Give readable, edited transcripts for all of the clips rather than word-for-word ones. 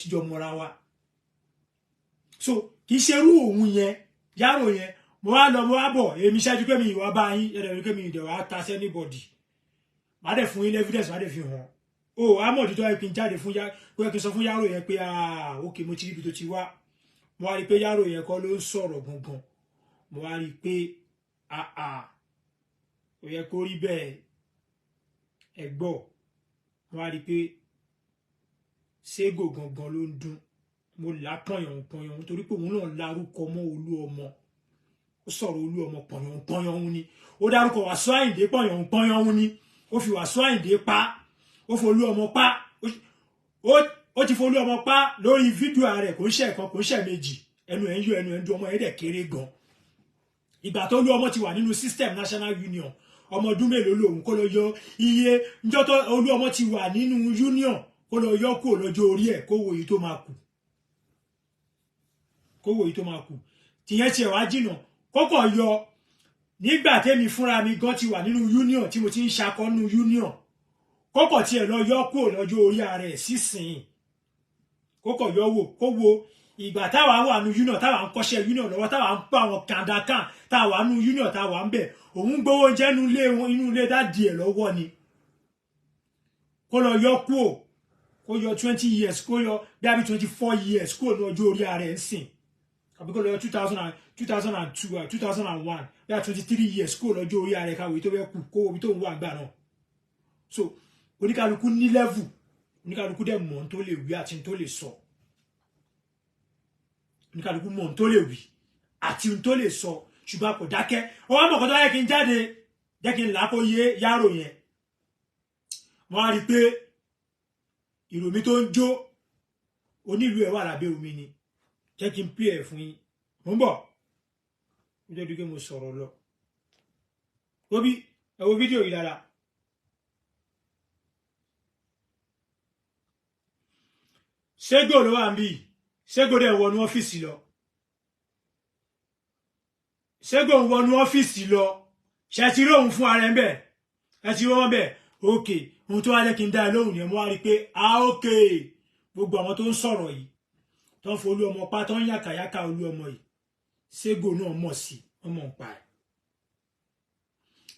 Tíjọ mọ́ra wa. So kì í ṣerú òun yẹn, Yaro yẹn. Mo wá lọ, mo wá bọ̀, èmi ṣáájú pé mi ìwà bá yín ẹ̀rọ pé mi ìdẹ̀ wá ta sí anybody. Má dẹ̀ fún yín evidence, má dẹ̀ fi hàn o. Amọ̀dí tó yẹ kí n jáde fún yá, kó yẹ kí n sọ fún Yaro yẹn pé, ah, ok, mo ti rí ibi tó ti wá. Mo wá rí i pé Yaro yẹn kọ́ ló ń sọ̀rọ̀ gangan. Mo wá rí i pé, ah ah, ó yẹ kó rí bẹ́ẹ̀. Ẹ gbọ́, mo wá rí i pé Ségò gangan ló ń dún. Mo là pọ̀yàn pọ̀yàn torí pé òun náà larúkọ mọ́ Olú Ọmọ. Ó sọ̀rọ̀ Olú Ọmọ pọ̀yàn pọ̀yàn òun ni. Ó dárúkọ Wàsíù Àyìndé pọ̀yàn pọ̀yàn òun ni. Ó fi Wàsíù Àyìndé pa, ó fi Olú Ọmọ pa. Ó ti fi Olú Ọmọ pa lórí fídíò rẹ̀. Kò ń ṣe ẹ̀kan, kò ń ṣe méjì. Ẹnu ẹ̀ ń yọ, ẹnu ẹ̀ ń dún. Ọmọ ẹ̀ dẹ̀ kéré gan. Ìgbà tó Olú Ọmọ ti wà nínú system National Union, ọmọ ọdún mélòó lòun? Kó lọ yọ iye njọ́ tó Olú Ọmọ ti wà nínú union, kó lọ yọ kúrò lọ́jọ́ orí ẹ̀, kó wo èyí tó máa kù, kó wo èyí tó máa kù. Tìyẹn tiẹ̀ wá jìnà. Kókò yọ nígbà tẹ́mi fúnra mi gan ti wà nínú union, tí mo ti ń ṣakọ nínú union, kókò tiẹ̀ lọ yọ kúrò lọ́jọ́ orí ara ẹ̀ sísìn, kókò yọ wò, kó wo ìgbà táwa wà nínú union, táwa ń kọ́ṣẹ́ union lọ́wọ́, táwa ń pa àwọn kàńdákàn, táwa nínú union, táwa ń bẹ̀, òun gbowó oúnjẹ inú ilé, inú ilé daddy ẹ̀ lọ́wọ́ ni. Kó lọ yọ kúrò, kó yọ 20 years, kó yọ bí i 24 years kúrò ní ọjọ́ orí ara ẹ̀ ń sìn, àbí kó lọ yọ 2002, 2001, bí i 23 years kúrò lọ́jọ́ orí ara ẹ̀, káwé tó fẹ́ kù, kó wo ibi tó ń wà gbà náà. So oníkálukú ní level, oníkálukú dẹ̀ mọ̀ tó lè wí àti tó lè sọ. Oníkálukú mọ̀ tó lè wí àti tó lè sọ, ṣùgbọ́n kò dákẹ́. Ó wá mọ̀ kó tó yẹ kí n jáde, jẹ́ kí n là kó yé Yaro yẹn. Wọ́n á rí i pé ìròmí tó ń jó onílù ẹ̀ wà lábẹ́ omi ni. Jẹ́ kí n pè ẹ̀ fún yín. Mo ń bọ̀ nítorí pé mo sọ̀rọ̀ lọ. Wóbi, ẹ wo fídíò yìí dára. Ségò ló wà ń bí. Ségò dẹ̀ wọnú ọ́fíìsì lọ. Ségò ń wọnú ọ́fíìsì lọ. Ṣe ti rí òun fún ara ẹ̀ ń bẹ̀? Ẹ ti rí wọn bẹ̀. Òkè ohun tó wá jẹ́ kí n dá ẹ lóhùn ni mo wá rí i pé, a ókè, gbogbo àwọn tó ń sọ̀rọ̀ yìí, tó ń folú ọmọ pa, tó ń yàkàyàkà Olú Ọmọ yìí, Ségò náà mọ̀ sí ọmọ ń pa ẹ̀,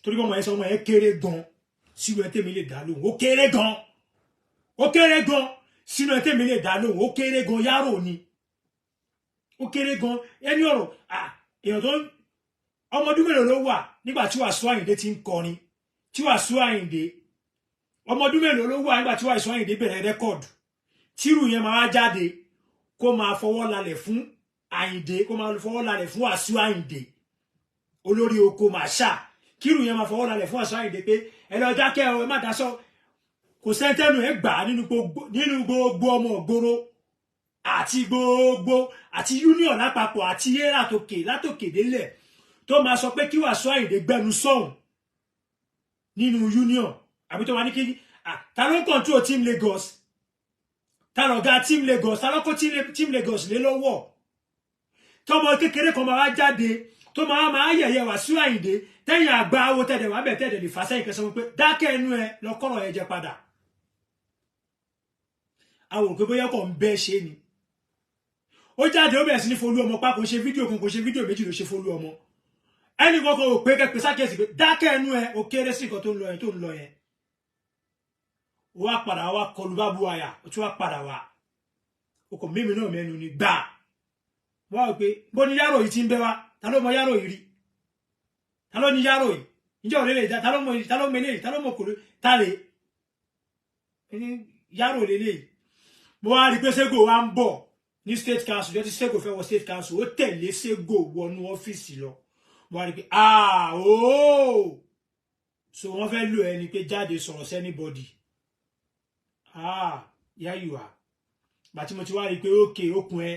torí ọmọ yẹn sọ, ọmọ yẹn kéré gan sínú ẹ tèmi lè dá lóhùn. Ó kéré gan, ó kéré gan sínú ẹ tèmi lè dá lóhùn. Ó kéré gan. Yárò ni, ó kéré gan. Ẹni ọ̀rọ̀ èèyàn tó ń ọmọ ọdún mélòó ló wà nígbà tí Wàsíù Àyìndé ti ń kọrin? Tí Wàsíù Àyìndé, ọmọ ọdún mélòó ló wà nígbà tí Wàsíù Àyìndé bẹ̀rẹ̀ record? Tírù yẹn máa jáde, kó máa fọwọ́ lálẹ̀ fún Àyìndé, kó máa fọwọ́ lálẹ̀ fún Wàsíù Àyìndé, olórí oko màṣà. Kírù yẹn máa fọwọ́ lálẹ̀ fún Wàsíù Àyìndé pé ẹ lọ dákẹ́ ọ, ẹ má dasọ. Kò sẹ́ńtẹ́nù ẹ gbà nínú gbogbo ọmọ ògbóró àti gbogbo àti union lápapọ̀ àti yé látòkè látòkè délẹ̀ tó máa sọ pé kí Wàsíù Àyìndé gbẹnu sọ̀hún nínú union, àbí tó máa ní kí ta ló ń control Team Lagos? Ta lọ̀gá Team Lagos? Ta ló kó Team Lagos lé lọ́wọ́? Tọmọ kékeré kan máa wá jáde, tó máa yẹ̀yẹ́ Wàsíù Àyìndé, tẹ̀yìn àgbà awo tẹ̀dẹ̀ wà bẹ̀, tẹ̀dẹ̀ lè fà sẹ́yìn kẹsàn-án pé dákẹ́ ẹnu ẹ lọ́kọ́rọ̀ ẹ jẹ padà. Àwọn òkè bóyá kò ń bẹ́ ṣe ni. Ó jáde, ó bẹ̀rẹ̀ sí ní folú ọmọ pa. Kò ṣe fídíò kan, kò ṣe fídíò méjì ló ṣe folú ọmọ. Ẹnì kankan ò pé kẹpẹ sákèsì pé dákẹ́ ẹnu ẹ, ó kéré sí nǹkan tó ń lọ yẹn, tó ń lọ yẹn. Ó wá padà wá kọlu bá bu àyà, ó tún wá padà wá. Ó kò mímí náà mẹ́nu ni gbà. Wọ́n wá pé bó ni Yaro yìí ti ń bẹ́ wá? Ta ló mọ Yaro yìí rí? Ta ló ní Yaro yìí? Ǹjẹ́ òun lè ta ló mọ, ta ló mọ eléyìí? Ta ló mọ kòrò? Ta lè ní Yaro lélẹ́yìí? Mo wá rí i pé Ségò wa ń bọ̀ ní state council. Jẹ́ tí Ségò fẹ́ wọ state council, ó tẹ̀lé Ségò wọnú ọ́fíìsì lọ. Mo wá rí i pé, ah, ooo, so wọ́n fẹ́ lò ẹni pé jáde sọ̀rọ̀ sí anybody. Ah, here you are. Bàtí mo ti wá rí i pé ókè okùn ẹ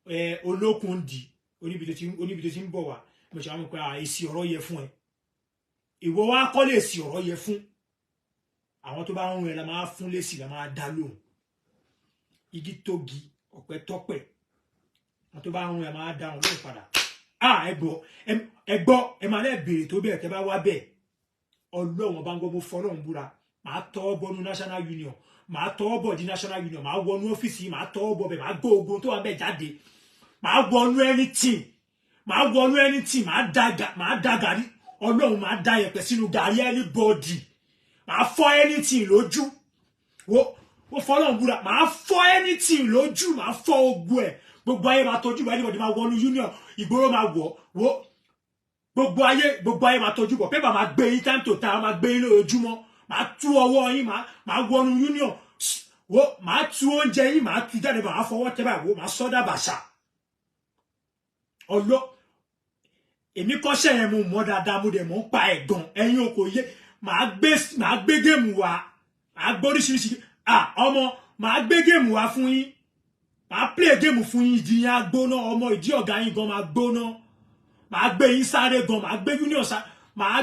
ẹ olókùn dì oníbi tó ti ń bọ̀ wá, mo ṣe wá mọ̀ pé èsì ọ̀rọ̀ yẹ fún ẹ. Ìwọ wá kọ́ lè èsì ọ̀rọ̀ yẹ fún àwọn tó bá ń rún ẹ la máa fún lésì, la máa dá lóhùn. Igi tógi, ọ̀pẹ tọ́pẹ̀, àwọn tó bá ń rún ẹ máa dá wọn lóhùn padà. Ẹ gbọ́, ẹ gbọ́, ẹ máa lẹ́ béèrè tó bẹ́ẹ̀ tẹ́ bá wá bẹ́ẹ̀. Ọlọ́run bá ń gbọ́, mo fọ́ Ọlọ́run búra. Màá tọwọ́ bọnú National Union, màá tọwọ́ bọ̀ di National Union, màá wọnú ọ́fíìsì, màá tọwọ́ bọ̀ bẹ̀, màá gbé ogun tó wà bẹ̀ jáde, màá wọnú anything, màá wọnú anything, màá da gàrí Ọlọ́run, màá da yẹ̀pẹ̀ sínú gàrí anybody, màá fọ́ anything lójú. Wo, ó fọlọ́run búra, màá fọ́ anything lójú, màá fọ́ ogun ẹ̀. Gbogbo ayé máa tọ́jú bọ̀, anybody máa wọnú union, ìgboro máa wọ̀ wo, gbogbo ayé, gbogbo ayé máa tọ́jú bọ̀, pépà máa gbé yín time to time, máa gbé yín lójoojúmọ́. Màá tú ọwọ́ yín, màá wọnú union wo, màá tú oúnjẹ yín, màá tú jáde, màá fọwọ́ tẹ́ báyìí wo, màá sọ́dà bàṣà ọlọ́. Èmi kọ́ṣẹ́ yẹn, mo mọ̀ dáadáa, mo dẹ̀ mọ̀ ń pa ẹ̀ gan. Ẹ̀yin o kò yé. Màá gbé game wá, màá gbé oríṣiríṣi. Ah, ọmọ, màá gbé game wá fún yín, màá play game fún yín. Ìdí yín á gbóná, ọmọ, ìdí ọ̀gá yín gan máa gbóná. Màá gbé yín sáré gan, màá gbé union sá, màá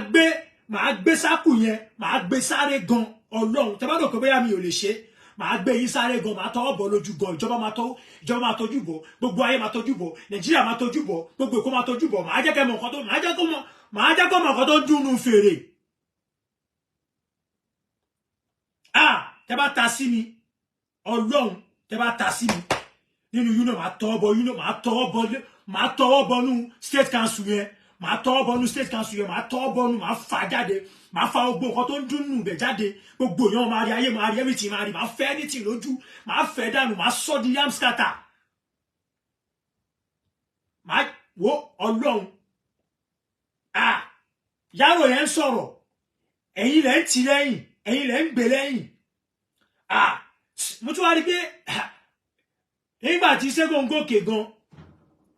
gbé sákù yẹn, màá gbé sáré gan. Ọlọ́run, tẹ́ bá dọ̀ pé bóyá mi ò lè ṣe, màá gbé yín sáré gan, màá tọwọ́ bọ̀ lójú gan. Ìjọba máa tọ́jú bọ̀, gbogbo ayé máa tọ́jú bọ̀, Nàìjíríà máa tọ́jú bọ̀, gbogbo Èkó máa tọ́jú bọ̀. Màá jẹ́ kẹ́ mọ̀ nǹkan tó màá jẹ́ kó mọ̀ nǹkan tó dùnnú fèrè. Ah, tẹ́ bá ta sí mi, Ọlọ́run, tẹ́ bá ta sí mi nínú union, màá tọwọ́ bọ̀ union, màá tọwọ́ bọnú state council yẹn, màá tọwọ́ bọnú state council yẹn, màá tọwọ́ bọnú, màá fà jáde, màá fa gbogbo nǹkan tó ń dún nù bẹ̀ jáde. Gbogbo èèyàn máa rí, ayé máa rí, everything máa rí. Màá fẹ́ anything lójú, màá fẹ́ dànù, màá sọ di yam scatter. Màá wo Ọlọ́run. Ah, yàrá yẹn ń sọ̀rọ̀, ẹ̀yin lẹ́ ń tì lẹ́yìn, ẹ̀yin lẹ́ ń gbé lẹ́yìn. Ah, mo tún wá rí pé nígbà tí Ṣẹ́gun gòkè gan,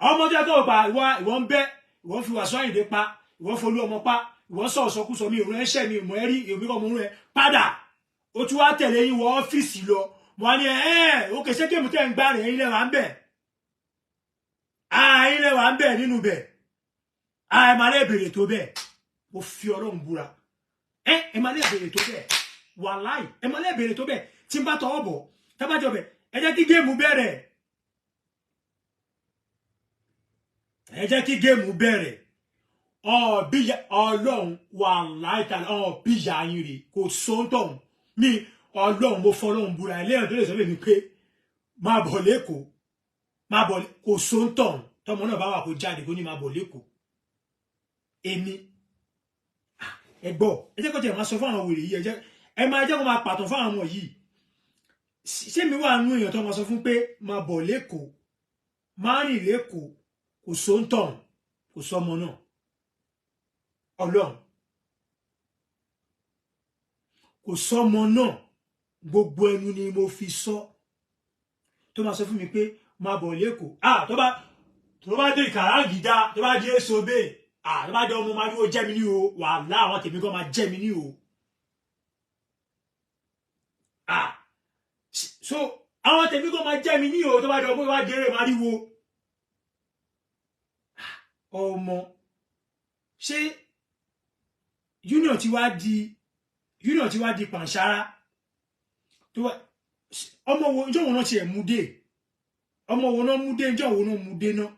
ọmọ tó yẹ kó pa ìwọ, ìwọ ń bẹ, ìwọ ń fi Wàsíù Àyìndé pa, ìwọ ń folú ọmọ pa, ìwọ ń sọ̀rọ̀ sọkúsọ. Mi òun ẹ̀ṣẹ̀ mi mọ̀ ẹ́ rí, èmi kọ́ mo ń rẹ padà. Ó tún wá tẹ̀lé yín wọ ọ́fíìsì lọ. Mo wá ní ẹ̀ ẹ́ òkè, ṣé game tẹ́ ń gbá rẹ̀? Ẹ̀yin lẹ́wà ń bẹ̀, ẹ̀yin lẹ́wà ń bẹ̀ nínú bẹ̀. Ẹ máa lè bèrè tó bẹ́ẹ̀, mo fi Ọlọ́run búra. Ẹ máa lè bèrè tó bẹ́ẹ̀, wàláì, ẹ máa lè bèrè tó bẹ́ẹ̀. Tí n bá tọwọ́ bọ̀ tábàjọ bẹ̀, ẹ jẹ́ kí game bẹ̀rẹ̀, ẹ jẹ́ kí game bẹ̀rẹ̀. Ọ̀bíyà Ọlọ́run, wàláì tàlẹ́ ọ̀bíyà yín rè kò sóńtọ̀hún mi. Ọlọ́run, mo fọlọ́run búra, ẹlẹ́yìn tó lè sọ fún mi pé máa bọ̀ lẹ́kọ̀ọ́, máa bọ̀, kò sóńtọ̀hún. Tọmọ náà bá wà, kó jáde, kó ní máa bọ̀ lẹ́kọ̀ọ́. Èmi ẹ gbọ́, ẹ jẹ́ kó tiẹ̀ máa sọ fún àwọn wèrè yìí, ẹ jẹ́ ẹ máa jẹ́ kó máa pàtàn fún àwọn ọmọ yìí. Ṣé mi wà nú èèyàn tó máa sọ fún pé máa bọ̀ lẹ́kọ̀ọ́, máa rìn lẹ́kọ̀ọ́? Kò sóńtọ̀hún, kò sọmọ náà. Ọlọ́run, kò sọmọ náà, gbogbo ẹnu ni mo fi sọ, tó máa sọ fún mi pé máa bọ̀ lẹ́kọ̀ọ́. Ah, tó bá dé ìkàràǹgídá, tó bá dé èso bẹ́ẹ̀, ah, tó bá dé ọmọ máa dúró jẹ́ mi ní o, wàhálà, àwọn tèmi gan máa jẹ́ mi ní o. Ah, so àwọn tèmi gan máa jẹ́ mi ní o. Tó bá dé ọmọ, tó bá dé eré máa ríwo ọmọ. Ṣé union ti wá di pàǹsára tó wá? Ọmọ wo, ìjọ wo náà tiẹ̀ mú dé? Ọmọ wo náà mú dé? Ìjọ wo náà mú dé náà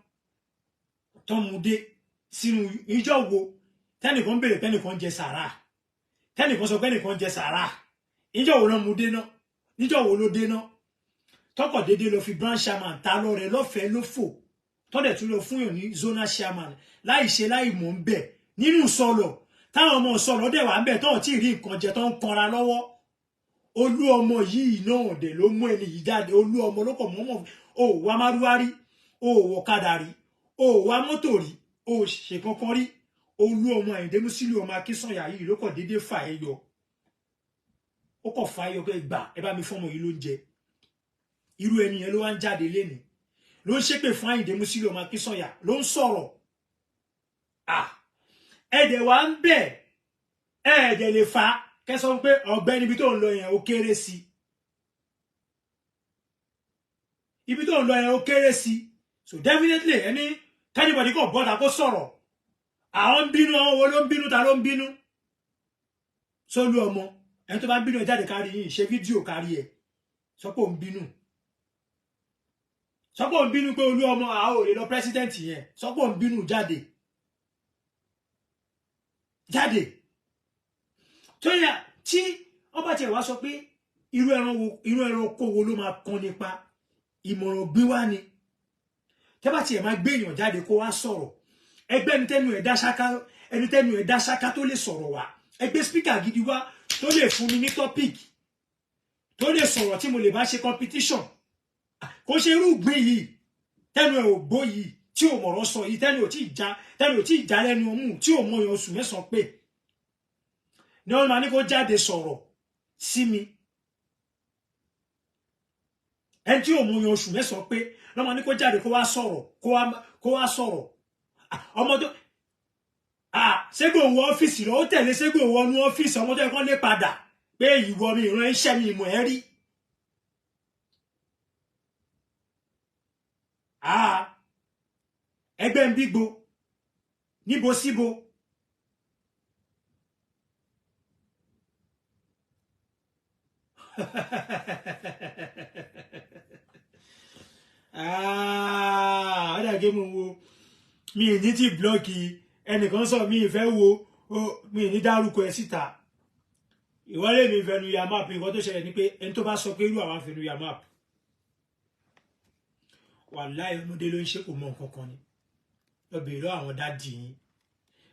tó mú dé sínú? Ìjọ wo tẹnìkan béèrè tẹnìkan jẹ sàrà, tẹnìkan sọ pé ẹnìkan jẹ sàrà? Ìjọ wo náà mú dé náà? Níjọ wo ló dé náà tọkọ déédéé lọ fi branch chairman ta lọ́rẹ lọ́fẹ̀ẹ́ lófò, tọ́dẹ̀ tún lọ fún yàn ní zonal chairman láì ṣe láì mọ̀ ń bẹ̀ nínú sọ̀lọ̀, táwọn ọmọ sọ̀lọ̀ dẹ̀ wà ń bẹ̀ tọ́ọ̀ tí ì rí nǹkan jẹ, tó ń kanra lọ́wọ́? Olú ọmọ yìí náà dẹ̀ ló mú ẹni yìí jáde. Olú ọmọ ló kọ̀ mọ́mọ́. O wá márúwá rí, o wọ̀kadà rí, o wá mọ́tò rí, o ṣe kankan rí. Olú ọmọ Àyìndé Músílíù ọmọ Akínsànyà yìí ló kọ̀ déédéé fà ẹ́ yọ. Ó kọ̀ fà ẹ́ yọ pé gbà, ẹ bá mi fọ́mọ yìí lóúnjẹ. Irú ẹni yẹn ló wá ń jáde lénìí, ló ń ṣépè fún Àyìndé Músílíù ọmọ Akínsànyà, ló ń sọ̀rọ̀. Ah, ẹ̀dẹ̀ wá ń bẹ̀, ẹ̀ẹ́dẹ̀ lè fa kẹsàn pé ọ̀gbẹ́ni, ibi tó ń lọ yẹn ó kéré sí, ibi tó ń lọ yẹn ó kéré sí. So definitely, ẹni k'anybody kò bọ́ta kó sọ̀rọ̀, àwọn ń bínú. Àwọn wo ló ń bínú? Ta ló ń bínú sólú ọmọ? Ẹni tó bá ń bínú, ẹ jáde kárí yìí, ṣe fídíò kárí ẹ, sọ pé ò ń bínú, sọ pé ò ń bínú pé olú ọmọ àwọn ò lè lọ president yẹn. Sọ pé ò ń bínú, jáde, jáde. Tó yẹ tí Wọ́n bá tiẹ̀ wá sọ pé irú ẹran wo, irú ẹranko wo ló máa kan nípa ìmọ̀ràn gbé wá ni. Tẹ́ bá tiẹ̀ máa gbé èèyàn jáde kó wá sọ̀rọ̀, ẹgbẹ́ ẹni tẹ́nu ẹ̀ dá ṣáká, ẹni tẹ́nu ẹ̀ dá ṣáká tó lè sọ̀rọ̀ wá, ẹgbẹ́ speaker gidi wá tó lè fún mi ní topic, tó lè sọ̀rọ̀ tí mo lè bá ṣe competition. Kó ṣe irú ìgbín yìí tẹ́nu ẹ̀ ò gbó yìí, tí ò mọ̀rọ̀ sọ yìí, tẹ́nu ò tí ì já lẹ́nu ọmú, tí ò mọyàn oṣù 9 pé ní wọ́n máa ní kó jáde sọ̀rọ̀ sí mi. Ẹni tí ò mọyàn oṣù 9 pé lọ́ máa ní kó jáde kó wá sọ̀rọ̀, kó wá sọ̀rọ̀. Ọmọ tó ṣégbò wọ ọ́fíìsì lọ, ó tẹ̀lé ṣégbò wọnú ọ́fíìsì, ọmọ tó yẹ kó lé padà pé ìwọ mi ìran iṣẹ́ mi ìmọ̀ ẹ́ rí. Ẹgbẹ́ ń bígbo níbo síbo. Ó dàgé mo wo mi ní tí blọọkì ẹnìkan sọ mi ìfẹ́ wo mi ní dárúkọ ẹ síta. Ìwọlé mi fẹnu ya map. Nǹkan tó ṣẹlẹ̀ ni pé ẹni tó bá sọ pé irú àwọn fẹnu ya map, wàláhì ọmọdé ló ń ṣe, kò mọ nǹkan kan ni. Lọ bèèrè lọ́wọ́ àwọn dádì yín,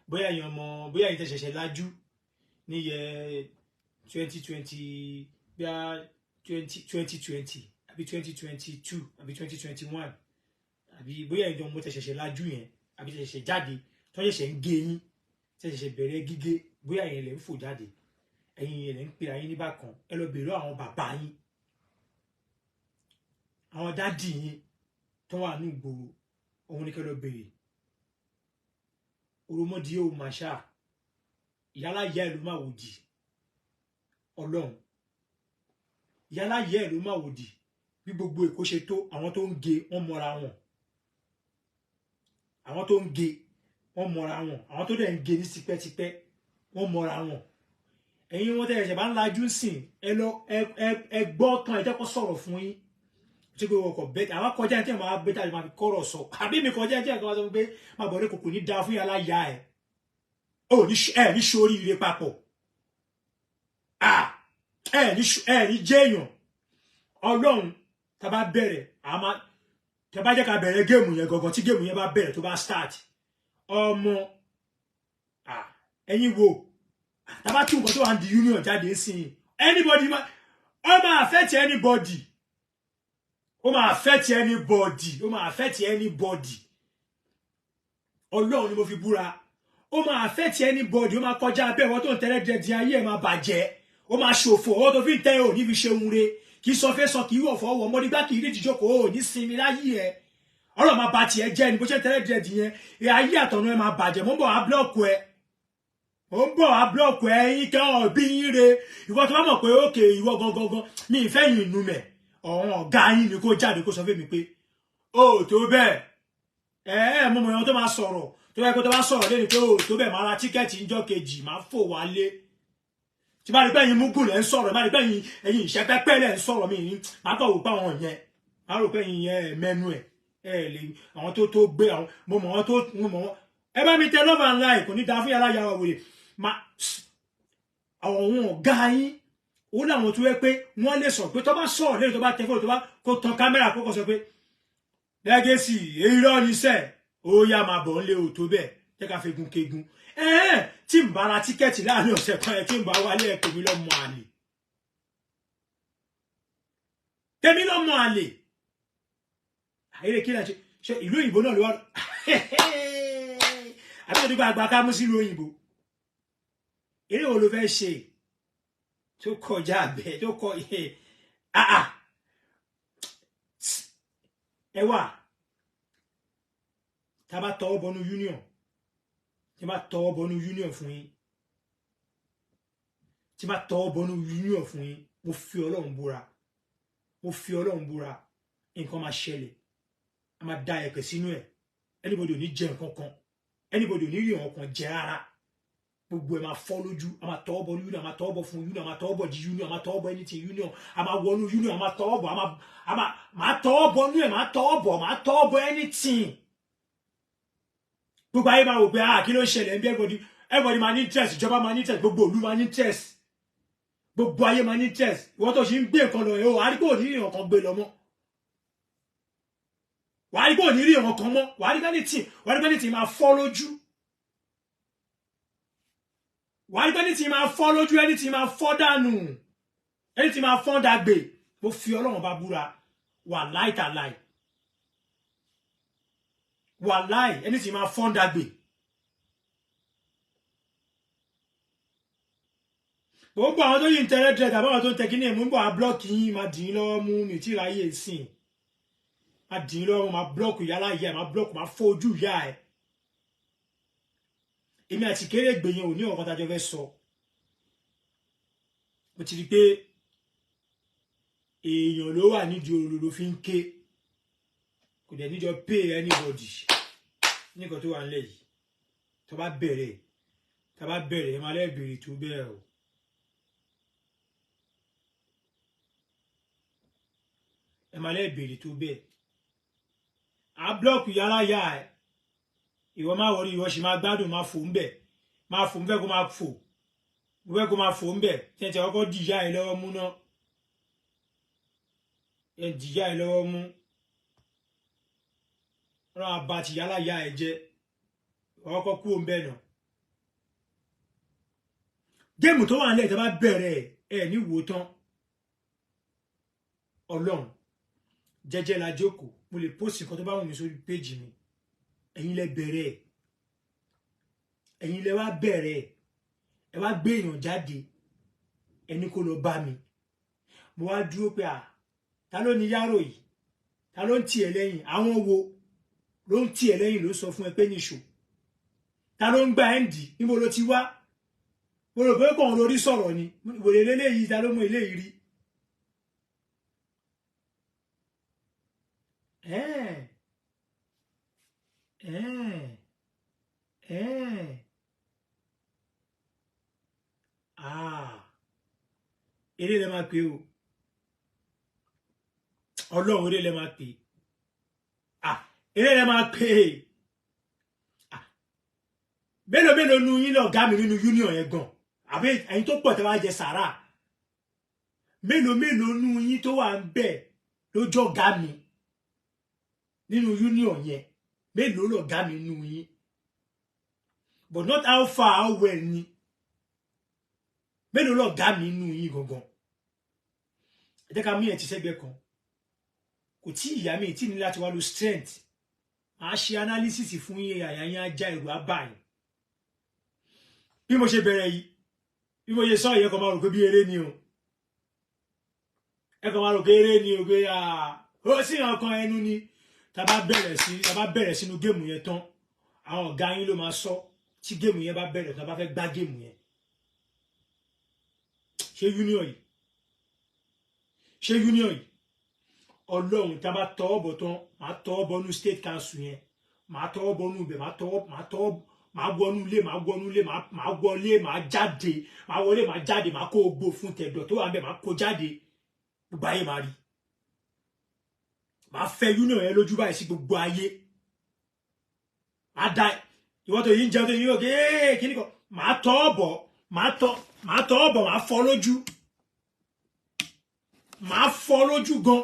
bóyá ẹ̀yin ọmọ, bóyá ẹ̀yin tẹ́ ṣẹ̀ṣẹ̀ lajú ní yẹ 2020, bóyá 2020 àbí 2022 àbí 2021, àbí bóyá ẹ̀yin ọmọ tẹ́ ṣẹ̀ṣẹ̀ lajú yẹn, àbí tẹ́ ṣẹ̀ṣẹ̀ jáde, tó ṣẹ̀ṣẹ̀ ń gé yín, tẹ́ ṣẹ̀ṣẹ̀ bẹ̀rẹ̀ gígé, bóyá ẹ̀yin lẹ̀ ń fò jáde, ẹ̀yin lẹ̀ ń pera yín ní bákan. Ẹ lọ bèèrè lọ́wọ́ àwọn bàbá yín, àwọn dádì yín tó wà ní ìgboro, òun ni kẹ́ lọ bèèrè. Òròmọdì yóò máa ṣá ìyálà ìyá ẹ̀ ló máa wòdì ọlọ́run, ìyálà ìyá ẹ̀ ló máa wòdì. Bí gbogbo Èkó ṣe tó, àwọn tó ń ge wọ́n mọra wọn, àwọn tó ń ge wọ́n mọra wọn, àwọn tó dẹ̀ ń ge ní tipẹ́tipẹ́ wọ́n mọra wọn. Ẹ̀yin wọn tẹ̀ ẹ̀ṣẹ̀ bá ń lajú sìn, ẹ lọ ẹ gbọ́ tán, ẹ jẹ́ kó sọ̀rọ̀ fún yín. Ṣé pé ọkọ̀ bẹ́ẹ̀ àwọn kọjá ẹni tí wọ́n máa bẹ́ẹ̀ tàbí máa fi kọ́rọ̀ sọ, àbí mi kọjá ẹni tí wọ́n máa sọ pé máa bọ̀ ní kòkò ní da fún yàrá ya ẹ̀ ò ní ẹ̀ ní sóríire papọ̀, ẹ̀ ní jẹ́yàn ọlọ́run. Tá bá bẹ̀rẹ̀, àmà tá bá jẹ́ ká bẹ̀rẹ̀ géèmù yẹn gangan, tí géèmù yẹn bá bẹ̀rẹ̀ tó bá start, ọmọ ẹ̀yin wo, tá bá tún nǹkan tó wà ní union jáde sí i, anybody ó máa affect anybody, ó máa affect anybody, ó máa affect anybody. Ọlọ́run ni mo fi búra, ó máa affect anybody, ó máa kọjá abẹ́. Ìwọ tó ń tẹ́lẹ̀ dẹ̀ di ayé ẹ̀ máa bàjẹ́, ó máa ṣòfò. Owó tó fi ń tẹ́ ò ní fi ṣe ohun re, kì í sọ fẹ́ sọ, kì í wọ̀ fọwọ́ mọ́ nígbà, kì í rí ìdíjókòó, ò ní sinmi láyé ẹ̀. Ọlọ́run máa ba tiẹ̀ jẹ́ ni bó ṣe tẹ́lẹ̀ dẹ̀ di yẹn, ayé àtọ̀nà ẹ̀ máa bàjẹ́. Mo ń bọ̀ wá búlọ̀kù ẹ̀, mo ń bọ̀ wá búlọ̀kù ẹ̀, yín kẹ́ ọ̀ bí yín re. Ìwọ tó bá mọ̀ pé ókè ìwọ gangan mi ìfẹ́ yìí nu mẹ̀, ọ̀hún ọ̀gá yín ni kó jáde kó sọ fún mi pé ó tó bẹ́ẹ̀. Ẹ ẹ mo mọ̀ ẹ̀wọ̀n tó máa sọ̀rọ̀ tó yẹ kó tó bá sọ̀rọ̀ lẹ́nu pé ó tó bẹ́ẹ̀, máa ra tíkẹ́ẹ̀tì ńjọ́ kejì, máa fò wálé. Tí bá rí pé ẹ̀yin mugun lẹ́ ń sọ̀rọ̀, bá rí pé ẹ̀yin ìṣẹ́pẹ́pẹ́ lẹ́ ń sọ̀rọ̀ mi ní, máa kọ̀ wò pé àwọn yẹn, máa rò pé ẹ̀yin yẹn mẹ́nu ẹ̀ ẹ̀ lè àwọn tó tó gbé àwọn mo mọ̀ wọn tó mo mọ̀ wọn. Ẹ bá mi tẹ love and like, kò ní da fún yàrá yàrá wèrè. Àwọn ọ̀gá yín ó láwọn tó yẹ pé wọ́n lè sọ pé tó bá sọ̀rọ̀ lẹ́yìn tó bá tẹ fóònù, tó bá kó tan kámẹ́rà kó kọ́ sọ pé Legacy irọ́ níṣẹ́, ó yá máa bọ̀ ńlé o tó bẹ́ẹ̀, jẹ́ ká fegun kegun. Ẹ̀ẹ́n tí ń bá ra tíkẹ́ẹ̀tì láàrin ọ̀sẹ̀ kan ẹ̀ tí ń bá wálé ẹ̀ tèmi lọ́mọ àlè, tèmi lọ́mọ àlè. Àyèrè kí náà ṣe ìlú òyìnbó náà ló wà, àbí òdìgbà àgbà ká mú sílùú òyìnbó. Eré wo ló fẹ́ ṣe tó kọjá bẹ́ẹ̀ tó kọ ẹ wà? Tá bá tọwọ́ bọnú union, tí bá tọwọ́ bọnú union fún yín, tí bá tọwọ́ bọnú union fún yín, mo fi Ọlọ́run búra, mo fi Ọlọ́run búra, nǹkan máa ṣẹlẹ̀, a máa da ẹ̀pẹ̀ sínú ẹ̀. Anybody ò ní jẹ nǹkan kan, anybody ò ní rí nǹkan kan jẹ rárá, gbogbo ẹ̀ máa fọ́ lójú. A máa tọwọ́ bọ union, a máa tọwọ́ bọ fún union, a máa tọwọ́ bọ di union, a máa tọwọ́ bọ anything union, a máa wọnú union, a máa tọwọ́ bọ, a máa tọwọ́ bọ nú ẹ̀, máa tọwọ́ bọ, máa tọwọ́ bọ anything. Gbogbo ayé máa wò pé ah, kí ló ń ṣẹlẹ̀ ń bí? Everybody máa ní interest, ìjọba máa ní interest, gbogbo ìlú máa ní interest. Gbogbo ayé máa ní interest. Ìwọ tó ṣe ń gbé nǹkan lọ yẹn o, wàá rí pé ò ní rí nǹkan gbé lọ mọ́. Wàá rí pé ò ní rí nǹkan mọ́. Wàá rí pé tí wàá rí pé tí máa fọ́ lójú. Wàá rí pé tí máa fọ́ lójú, ẹni tí máa fọ́ dànù, ẹni tí máa fọ́n dàgbé. Mo fi Ọlọ́run bá búra, wàláì tàláì, wàláì, ẹni tí máa fọ́n dàgbé. Gbogbo àwọn tó yìí ń tẹrẹ dẹ tàbí àwọn tó ń tẹ kíní ẹ̀ mú bọ̀ á blọ́ọ̀kì yín, máa dì í lọ́wọ́ mú mi tí ráyè sìn, máa dì í lọ́wọ́, máa blọ́ọ̀kì yálà ìyá ẹ̀, máa blọ́ọ̀kì, máa fọ́ ojú ìyá ẹ̀. Èmi àti Kérégbè yẹn ò ní ọ̀kan tájọ fẹ́ sọ. Mo ti rí pé èèyàn ló wà nídìí òru ló fi ń ké, kò dẹ̀ níjọ pay anybody nìkan tó wà nílẹ̀ yìí. Tó bá bẹ̀rẹ̀, tá bá bẹ̀rẹ̀, ẹ máa lẹ́ẹ̀bẹ̀rẹ̀ tó bẹ́ẹ̀ o. Ẹ máa lẹ́ẹ̀bẹ̀rẹ̀ tó bẹ́ẹ̀. À blọ́ọ̀kì yàrá yà ẹ̀. Ìwọ máa wọrí, ìwọ sì máa gbádùn, máa fò ń bẹ̀, máa fò ń bẹ̀, kó máa fò mo fẹ́ kó máa fò ń bẹ̀. Tí ẹ ti kọ́kọ́ dìyà ẹ lọ́wọ́ mú ná, ẹ dìyà ẹ lọ́wọ́ mú, ọlọ́run àbá ti yálà yá ẹ jẹ́, ìwọ kọ́kọ́ kú òun bẹ́ẹ̀ náà. Géèmù tó wà nílẹ̀ tó bá bẹ̀rẹ̀ ẹ ní wò tán. Ọlọ́run jẹ́jẹ́ la jókòó, mo lè post nǹkan tó bá wù mí sórí péjì mi. Ẹ̀yin lẹ bẹ̀rẹ̀, ẹ̀yin lẹ wá bẹ̀rẹ̀, ẹ wá gbé èèyàn jáde, ẹni kó lọ bá mi. Mo wá dúró pé à, ta ló ní yárò yìí? Ta ló ń tì ẹ́ lẹ́yìn? Àwọn wo ló ń tì ẹ́ lẹ́yìn ló sọ fún ẹ pé níṣó? Ta ló ń gba ẹ́ ń dì? Níbo ló ti wá? Mo rò pé kàn lórí sọ̀rọ̀ ni. Wèrè lélẹ́yìí, ta ló mú eléyìí rí? Ẹ́ẹ̀ ẹ́ẹ̀ ẹ́ẹ̀ ah, eré lẹ máa pè o. Ọlọ́run, eré lẹ máa pè. Ah, eré lẹ máa pè. Ah, mélòó mélòó nu yín lọ̀gá mi nínú union yẹn gan, àbí ẹ̀yin tó pọ̀ tẹ́ wá jẹ sàrà? Mélòó mélòó nu yín tó wà ń bẹ̀ lójọ́ ọ̀gá mi nínú union yẹn? Mélòó lọ̀gá mi nínú yín? But not how far, how well ni. Mélòó lọ̀gá mi nínú yín gangan? Ẹ jẹ́ ká mú yẹn ti sẹ́gbẹ̀ẹ́ kan. Kò tí ìyá mi tí ní láti wá lo strength. Màá ṣe analysis fún yín, àyà yín á já, èrò á bà yín. Bí mo ṣe bẹ̀rẹ̀ yìí, bí mo ṣe sọ yìí, ẹ kàn máa rò pé bí eré ni o. Ẹ kàn máa rò pé eré ni o, pé ó sì hàn kan ẹnu ni. Tá bá bẹ̀rẹ̀ sí, tá bá bẹ̀rẹ̀ sínú géèmù yẹn tán, àwọn ọ̀gá yín ló máa sọ tí géèmù yẹn bá bẹ̀rẹ̀, tá bá fẹ́ gbá géèmù yẹn. Ṣé union yìí? Ṣé union yìí? Ọlọ́run, tá bá tọwọ́ bọ̀ tán, màá tọwọ́ bọ̀ nú state council yẹn, màá tọwọ́ bọ̀ nú ibẹ̀, màá tọwọ́, màá tọwọ́, màá wọnú ilé, màá wọnú ilé, màá wọlé, màá jáde, màá wọlé, màá jáde, màá kó gbó fún tẹ̀dọ̀ tó wà ńbẹ̀, màá kó jáde, gbogbo ayé máa rí. Màá fẹ́ union yẹn lójú báyìí sí gbogbo ayé. Màá da ìwọ tó yìí ń jẹun tó yìí ń wò kíní kan, màá tọwọ́ bọ̀, màá tọ́, màá tọwọ́ bọ̀, màá fọ́ lójú, màá fọ́ lójú gan,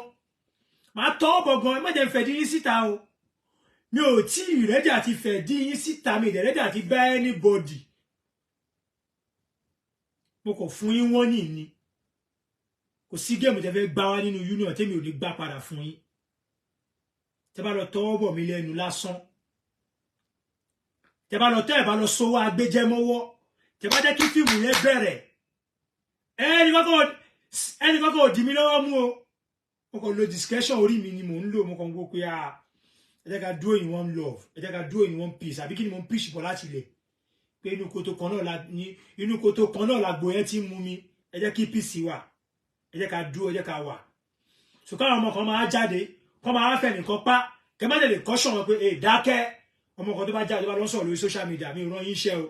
màá tọwọ́ bọ̀ gan. Ẹ má jẹ́ n fẹ̀dí yín síta o. Mi ò tí ì ready àti fẹ̀dí yín síta, mi ì dẹ̀ ready àti bá anybody. Mo kàn fún yín wọ́n ní ni. Kò sí géèmù tẹ́ fẹ́ gbá wá nínú union tẹ́mi ò ní gbá padà fún yín. Tẹ́ bá lọ tọwọ́ bọ̀ mí lẹ́nu lásán, tẹ́ bá lọ tẹ́ ẹ̀ bá lọ sówó agbéjẹ́mọ́wọ́, tẹ́ bá jẹ́ kí fíìmù yẹn bẹ̀rẹ̀, ẹnì kọ́kọ́ ò dì mí lọ́wọ́ mú o. Mo kàn lo discretion orí mi ni mò ń lò. Mo kàn ń wò pé ẹ jẹ́ ká dúró in one love, ẹ jẹ́ ká dúró in one peace. Àbí kí ni mo ń preach bọ̀ láti ilẹ̀? Pé inú koto kan náà la ní, inú koto kan náà làgbo yẹn ti ń mú mi. Ẹ jẹ́ kí peace wà, ẹ jẹ́ ká dúró, ẹ jẹ́ ká wà. So káwọn ọmọ kan máa jáde, kọ́ máa fẹ́ nìkan pa, kẹ́ má lè caution wọn pé ẹ dákẹ́. Ọmọ kan tó bá jáde, tó bá lọ sọ̀rọ̀ lórí social media, mi rán yín iṣẹ́ o.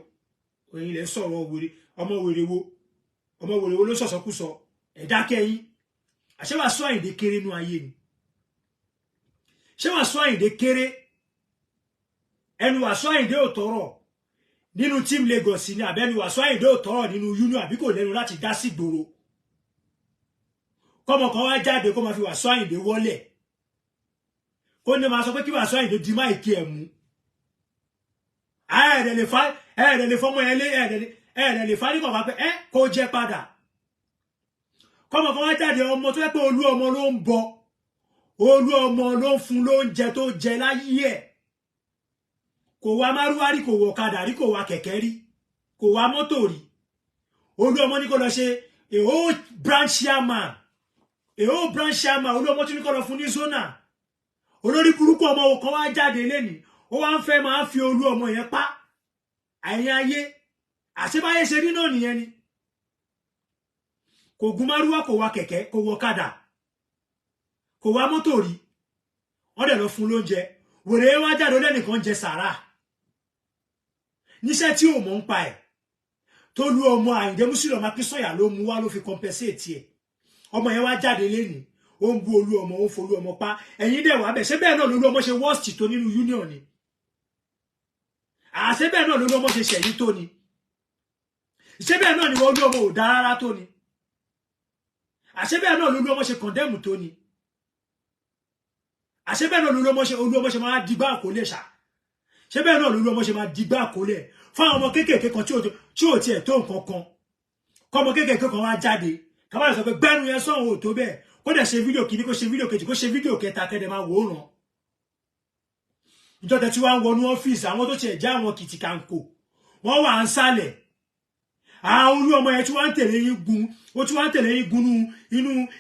Ẹ̀yin lẹ ń sọ̀rọ̀ wèrè, ọmọ wèrè wo, ọmọ wèrè wo ló sọ̀sọ́kúsọ? Ẹ dákẹ́ yín. Àṣé Wàsíù Àyìndé kéré nú ayé ni? Ṣé Wàsíù Àyìndé kéré? Ẹnu Wàsíù Àyìndé ò tọrọ nínú team Lagos ni, àbẹ́nu Wàsíù Àyìndé ò tọrọ nínú union, àbí kò lẹ́nu láti dá sí gbòòrò? Kọ́mọ kan wá jáde kó máa fi Wàsíù Àyìndé wọlé, kó ní máa sọ pé kí Wàsíù Àyìndé di máìkì ẹ̀ mú. Ẹ̀ẹ́dẹ̀ lè fa, ẹ̀ẹ́dẹ̀ lè fọmọ ẹ lé, ẹ̀ẹ́dẹ̀ lè fa ní kọ̀ọ̀kan pé ẹ kó jẹ́ padà. Kọ́mọ kan wá jáde, ọmọ tó yẹ pé Olú Ọmọ ló ń bọ, Olú Ọmọ ló ń fún lóúnjẹ tó jẹ láyé ẹ̀, kò wá márúwá rí, kò wọ ọ̀kadà rí, kò wá kẹ̀kẹ́ rí, kò wá mọ́tò rí. Olú Ọmọ ní kó lọ ṣe a whole branch chairman, a whole branch chairman. Olú Ọmọ tún ní kó lọ fún ní zona. Olórí burúkú ọmọ kan wá jáde lẹ́nìí, ó wá ń fẹ́ máa fi Olú Ọmọ yẹn pa àyìn ayé. Àṣebáyé ṣe rí náà nìyẹn ni. Kò gun márúwá, kò wa kẹ̀kẹ́, kò wọ ọ̀kadà, kò wá mọ́tò rí. Wọ́n dẹ̀ lọ fún lóúnjẹ. Wèrè wá jáde, lẹ́nìkan jẹ sàrà níṣẹ́ tí ò mọ̀ ń pa ẹ̀, tó lu ọmọ Àyìndé Músílù ọmọ Akínsànyà ló mú wá, ló fi compensate ẹ̀. Ọmọ yẹn wá jáde lénìí, ó ń bú Olú Ọmọ, ó ń folú ọmọ pa. Ẹ̀yin dẹ̀ wá bẹ̀, ṣé bẹ́ẹ̀ náà lolú ọmọ ṣe worst tó nínú union ni? Àṣé bẹ́ẹ̀ náà lolú ọmọ ṣe ṣẹ̀yìn tó ni? Ṣé bẹ́ẹ̀ náà ni wọ́n olú ọmọ ò dá rárá tó ni? Àṣé bẹ́ẹ̀ náà lolú ọmọ ṣe condemn tó ni? Àṣé bẹ́ẹ̀ náà lolú ọmọ ṣe, olú ọmọ ṣe máa digbá àkólẹ̀ ṣá? Ṣé bẹ́ẹ̀ náà lolú ọmọ ṣe máa digbá àkólẹ̀ fáwọn ọmọ kéékèèké kan tí ò tiẹ̀ tó nǹkan kan? Kọ́mọ kéékèèké kan wá jáde, kábàlẹ̀ sọ pé gbẹ́nu yẹn sọ̀hún ò tó bẹ́ẹ̀, kó dẹ̀ ṣe fídíò kìíní, kó ṣe fídíò kejì, kó ṣe fídíò kẹta, kẹ́dẹ̀ máa wò ó ràn. Ìjọ tẹ tí wàá ń wọnú ọ́fíìsì, àwọn tó tiẹ̀ já àwọn kìtìkàǹkò wọ́n wà ń sálẹ̀. Àwọn olú ọmọ yẹn tí wọ́n ń tẹ̀lé yín gun, ó tí wọ́n ń tẹ̀lé yín gun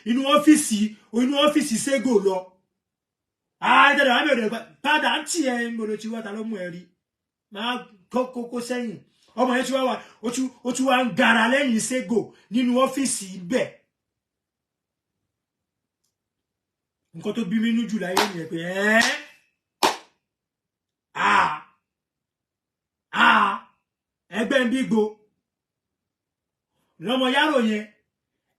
inú ọ́fíìsì, inú ọ́fíìsì Ségò lọ. Àtẹ̀lẹ̀ wàá bẹ̀rẹ̀ padà ń tì ẹ́ ń bolo tí wọ́n ta ló mú ẹ rí máa kókó sẹ́yìn. Ọmọ yẹn tí wọ́n wà, ó tún wá ń gara lẹ́yìn Ségò nínú ọ́fíìsì bẹ́ẹ̀. Nǹkan tó bí mi nú jù láyé nìyẹn pé ẹ́ ẹgbẹ́ ń bí gbo lọ́mọ yárò yẹn.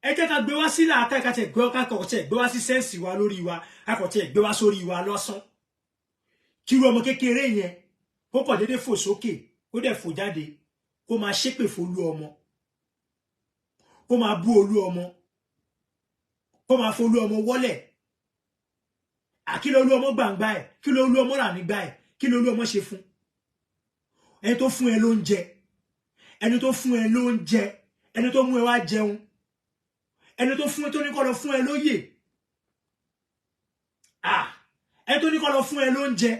Ẹ jẹ́ ká gbé wá sí làákà, ká tẹ̀ gbé, ká kọ̀ tẹ̀ gbé wá sí sẹ́ǹsì wa lórí wa, ká kọ̀ tẹ̀ gbé wá sórí wa lọ́sàn. Kíru ọmọ kékeré yẹn kó kọ̀ déédéé fò sókè, kó dẹ̀ fò jáde, kó máa ṣépè f'Olú Ọmọ, kó máa bú Olú Ọmọ, kó máa f'Olú Ọmọ wọ́lẹ̀. Kí ló Olú Ọmọ gbàǹgbà ẹ̀? Kí ló Olú Ọmọ rà nígbà ẹ̀? Kí ló Olú Ọmọ ṣe fún ẹni tó fún ẹ lóúnjẹ, ẹni tó fún ẹ lóúnjẹ, ẹni tó mú ẹ wá jẹun, ẹni tó fún ẹ, tó ní kó lọ fún ẹ lóyè, ẹni tó ní kó lọ fún ẹ lóúnjẹ,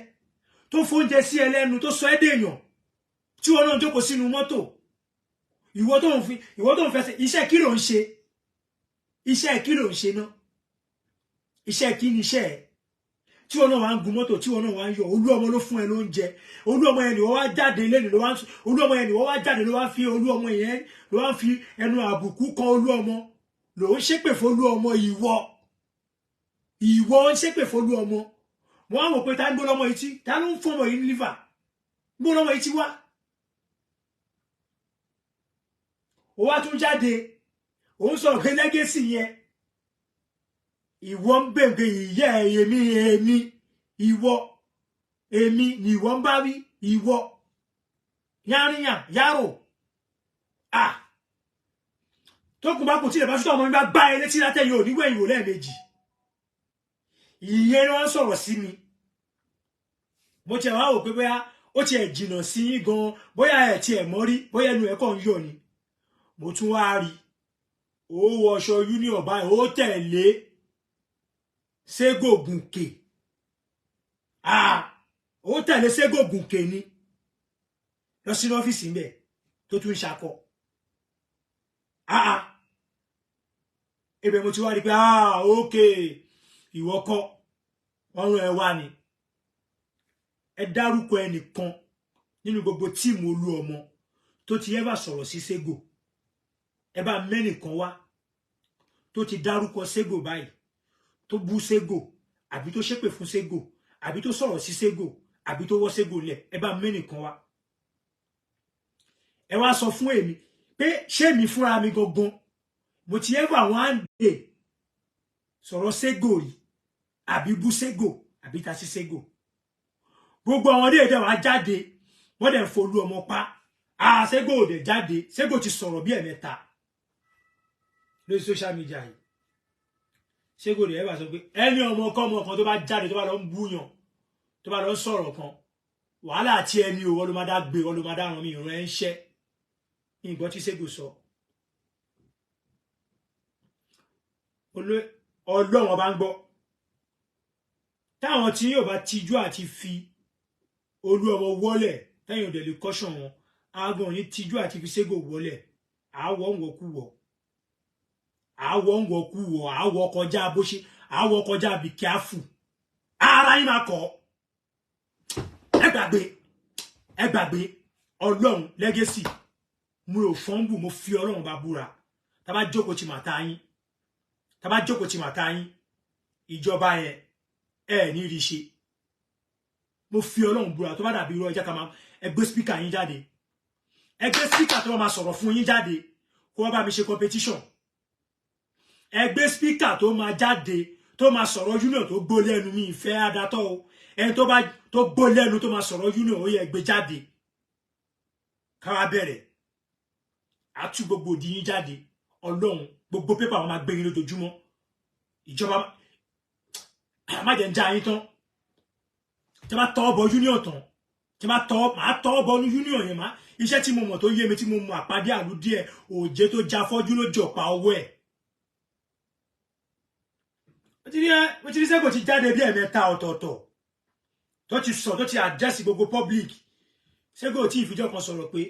tó fóúnjẹ sí ẹ lẹ́nu, tó sọ ẹ́ dèèyàn, tí wọn náà jókòó sínú mọ́tò, ìwọ tó ń fi, ìwọ tó ń fẹsẹ̀. Iṣẹ́ kí ló ń ṣe? Iṣẹ́ kí ló ń ṣe náà? Iṣẹ́ kí ni iṣẹ́ ẹ tí wọn náà wá ń gun mọ́tò, tí wọn náà wá ń yọ? Olú Ọmọ ló fún ẹ lóúnjẹ. Olú Ọmọ yẹn ni wọ́n wá jáde lẹ́nu ló wá, Olú Ọmọ yẹn ni wọ́n wá jáde ló wá fi Olú Ọmọ yẹn ló wá fi ẹnu àbùkù kan Olú Ọmọ, ló ń ṣépè f'Olú Ọmọ. Ìwọ ń ṣépè f'Olú Ọmọ. Wọ́n á wò pé ta ń gbọ́ lọ́mọ yìí tí ta ló ń fún ọmọ yìí ní liver, gbọ́ lọ́mọ yìí tí wá. Ó wá tún jáde, òun sọ̀rọ̀ pé lẹ́gẹ́sì yẹn ìwọ ń bèbè ìyá èmi, èmi ìwọ, èmi ni ìwọ ń bá wí, ìwọ yáríyàn yárò. Tó kùn bá kù tí ìrẹ̀bá ṣútọ̀ ọmọ mi bá gbá ẹ létí látẹ̀yìn ò níwẹ̀yìn wò lẹ́ẹ̀mejì. Ìyẹn ni wọ́n sọ̀rọ̀ sí mi. Mo tiẹ̀ wá wò pé bóyá ó tiẹ̀ jìnnà sí yín gan, bóyá ẹ̀ tiẹ̀ mọ́ rí, bóyá ẹnu ẹ̀ kàn ń yọ̀ ni. Mo tún wá rí ó wọṣọ union báyìí, ó tẹ̀lé Ségò gùnkè, ó tẹ̀lé Ségò gùnkè ni lọ sínú ọ́fíìsì ń bẹ̀ tó tún ń ṣakọ. Ibẹ̀ mo ti wá rí pé ok, ìwọ kọ́ ọrùn ẹ wá ni. Ẹ dárúkọ ẹnìkan nínú gbogbo tíìmù Olú Ọmọ tó ti ever sọ̀rọ̀ sí Ségò. Ẹ bá mẹ́nìkan wá tó ti dárúkọ Ségò báyìí, tó bú Ségò, àbí tó ṣépè fún Ségò, àbí tó sọ̀rọ̀ sí Ségò, àbí tó wọ́ Ségò lẹ̀. Ẹ bá mẹ́nìkan wá. Ẹ wá sọ fún èmi pé ṣé mi fúnra mi gangan mo ti ever one day sọ̀rọ̀ Ségò rí, àbí bú Ségò, àbí ta sí Ségò? Gbogbo àwọn ọdẹ ìdẹ wàá jáde, wọ́n dẹ̀ ń folú ọmọ pa. Ségò ò dẹ̀ jáde. Ségò ti sọ̀rọ̀ bí ẹ̀mẹ́ta lórí social media yìí. Ṣégo rẹ̀ bá sọ pé ẹni ọmọ kọ́mọ kan tó bá jáde, tó bá lọ ń búyàn, tó bá lọ ń sọ̀rọ̀ kan, wàhálà àti ẹni ò, wọ́n ló máa dá gbé, wọ́n ló máa dá ràn mí ìran ẹ̀ ń ṣẹ́ ní ìgbọ́ tí Ṣégo sọ. Ọlọ́run ọba ń gbọ́. Táwọn tí yóò bá tijú àti fi Olú Ọmọ wọlẹ̀, tẹ́yìn òdẹ̀ lè kọ́ṣọ̀ wọn, aago ní tijú àti fi Ṣégo wọlẹ̀. Àwọ̀ ń wọ̀kú wọ̀, àwọ̀ ń wọ̀kú wọ̀, àwọ̀ kọjá bó ṣe àwọ̀ kọjá bí kíáfù ara yín máa kọ́. Ẹ gbàgbé, ẹ gbàgbé. Ọlọ́run lẹ́gẹ́sì mo ò fọ́nbù, mo fi Ọlọ́run bá búra. Tá bá jókòó ti màtá yín, tá bá jókòó ti màtá yín, ìjọba yẹn ẹ ní rí ṣe. Mo fi Ọlọ́run búra. Tó bá dàbí irú ọjà ká máa ẹ gbé spíkà yín jáde, ẹ gbé spíkà tó máa sọ̀rọ̀ fún yín jáde, kó wá bá mi ṣe competition. Ẹ gbé spíkà tó máa jáde, tó máa sọ̀rọ̀ union tó gbó lẹ́nu. Mi ìfẹ́ adatọ́ o. Ẹni tó bá tó gbó lẹ́nu, tó máa sọ̀rọ̀ union, ó yẹ gbé jáde, káwá bẹ̀rẹ̀ àtú gbogbo òdì yín jáde. Ọlọ́run, gbogbo pépà wọn máa gbé yín lójoojúmọ́. Ìjọba má jẹ́ ń já yín tán. Tí bá tọ́ bọ union tán, tí bá tọ́, máa tọ́ bọ ní union yẹn. Má iṣẹ́ tí mo mọ̀ tó yé mi, tí mo mọ̀ àpàdé àlù díẹ̀, òjé tó já fọ́jú ló jọ̀pá ọwọ́ ẹ̀. Mo ti rí Ṣégo ti jáde bí ẹ̀mẹ́ta ọ̀tọ̀ọ̀tọ̀, tó ti sọ, tó ti àdírẹ́sì gbogbo public. Ṣégo tí ìfijọ́ kan sọ̀rọ̀ pé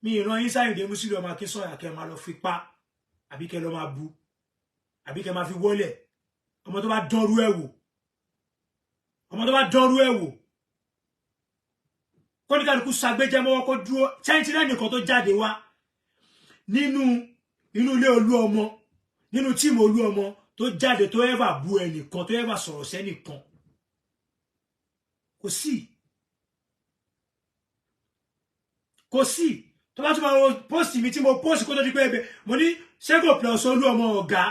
mi ìran yín Sáyìndé Musiliu ọmọ Akínsànyà, kẹ́ máa lọ fi pa, àbí kẹ́ lọ máa bu, àbí kẹ́ máa fi wọ́lẹ̀. Ọmọ tó bá dánrú ẹ̀ wò, ọmọ tó bá dánrú ẹ̀ wò, kóníkàlùkù sagbéjẹ́ mọ́wọ́ kó dúró. Sẹ́ńtírẹ́ nìkan tó jáde wá nínú inú ilé Olú Ọmọ, nínú tíìmù Olú Ọmọ, tó jáde, tó ẹ́fà bu ẹnìkan, tó ẹ́fà sọ̀rọ̀ sẹ́nìkan, kò sí, kò sí. Tó bá tún máa wo pósìtì mi tí mo pósìtì kó tó di pé ẹbẹ, mo ní Ṣégo plus Olú Ọmọ ọ̀gá.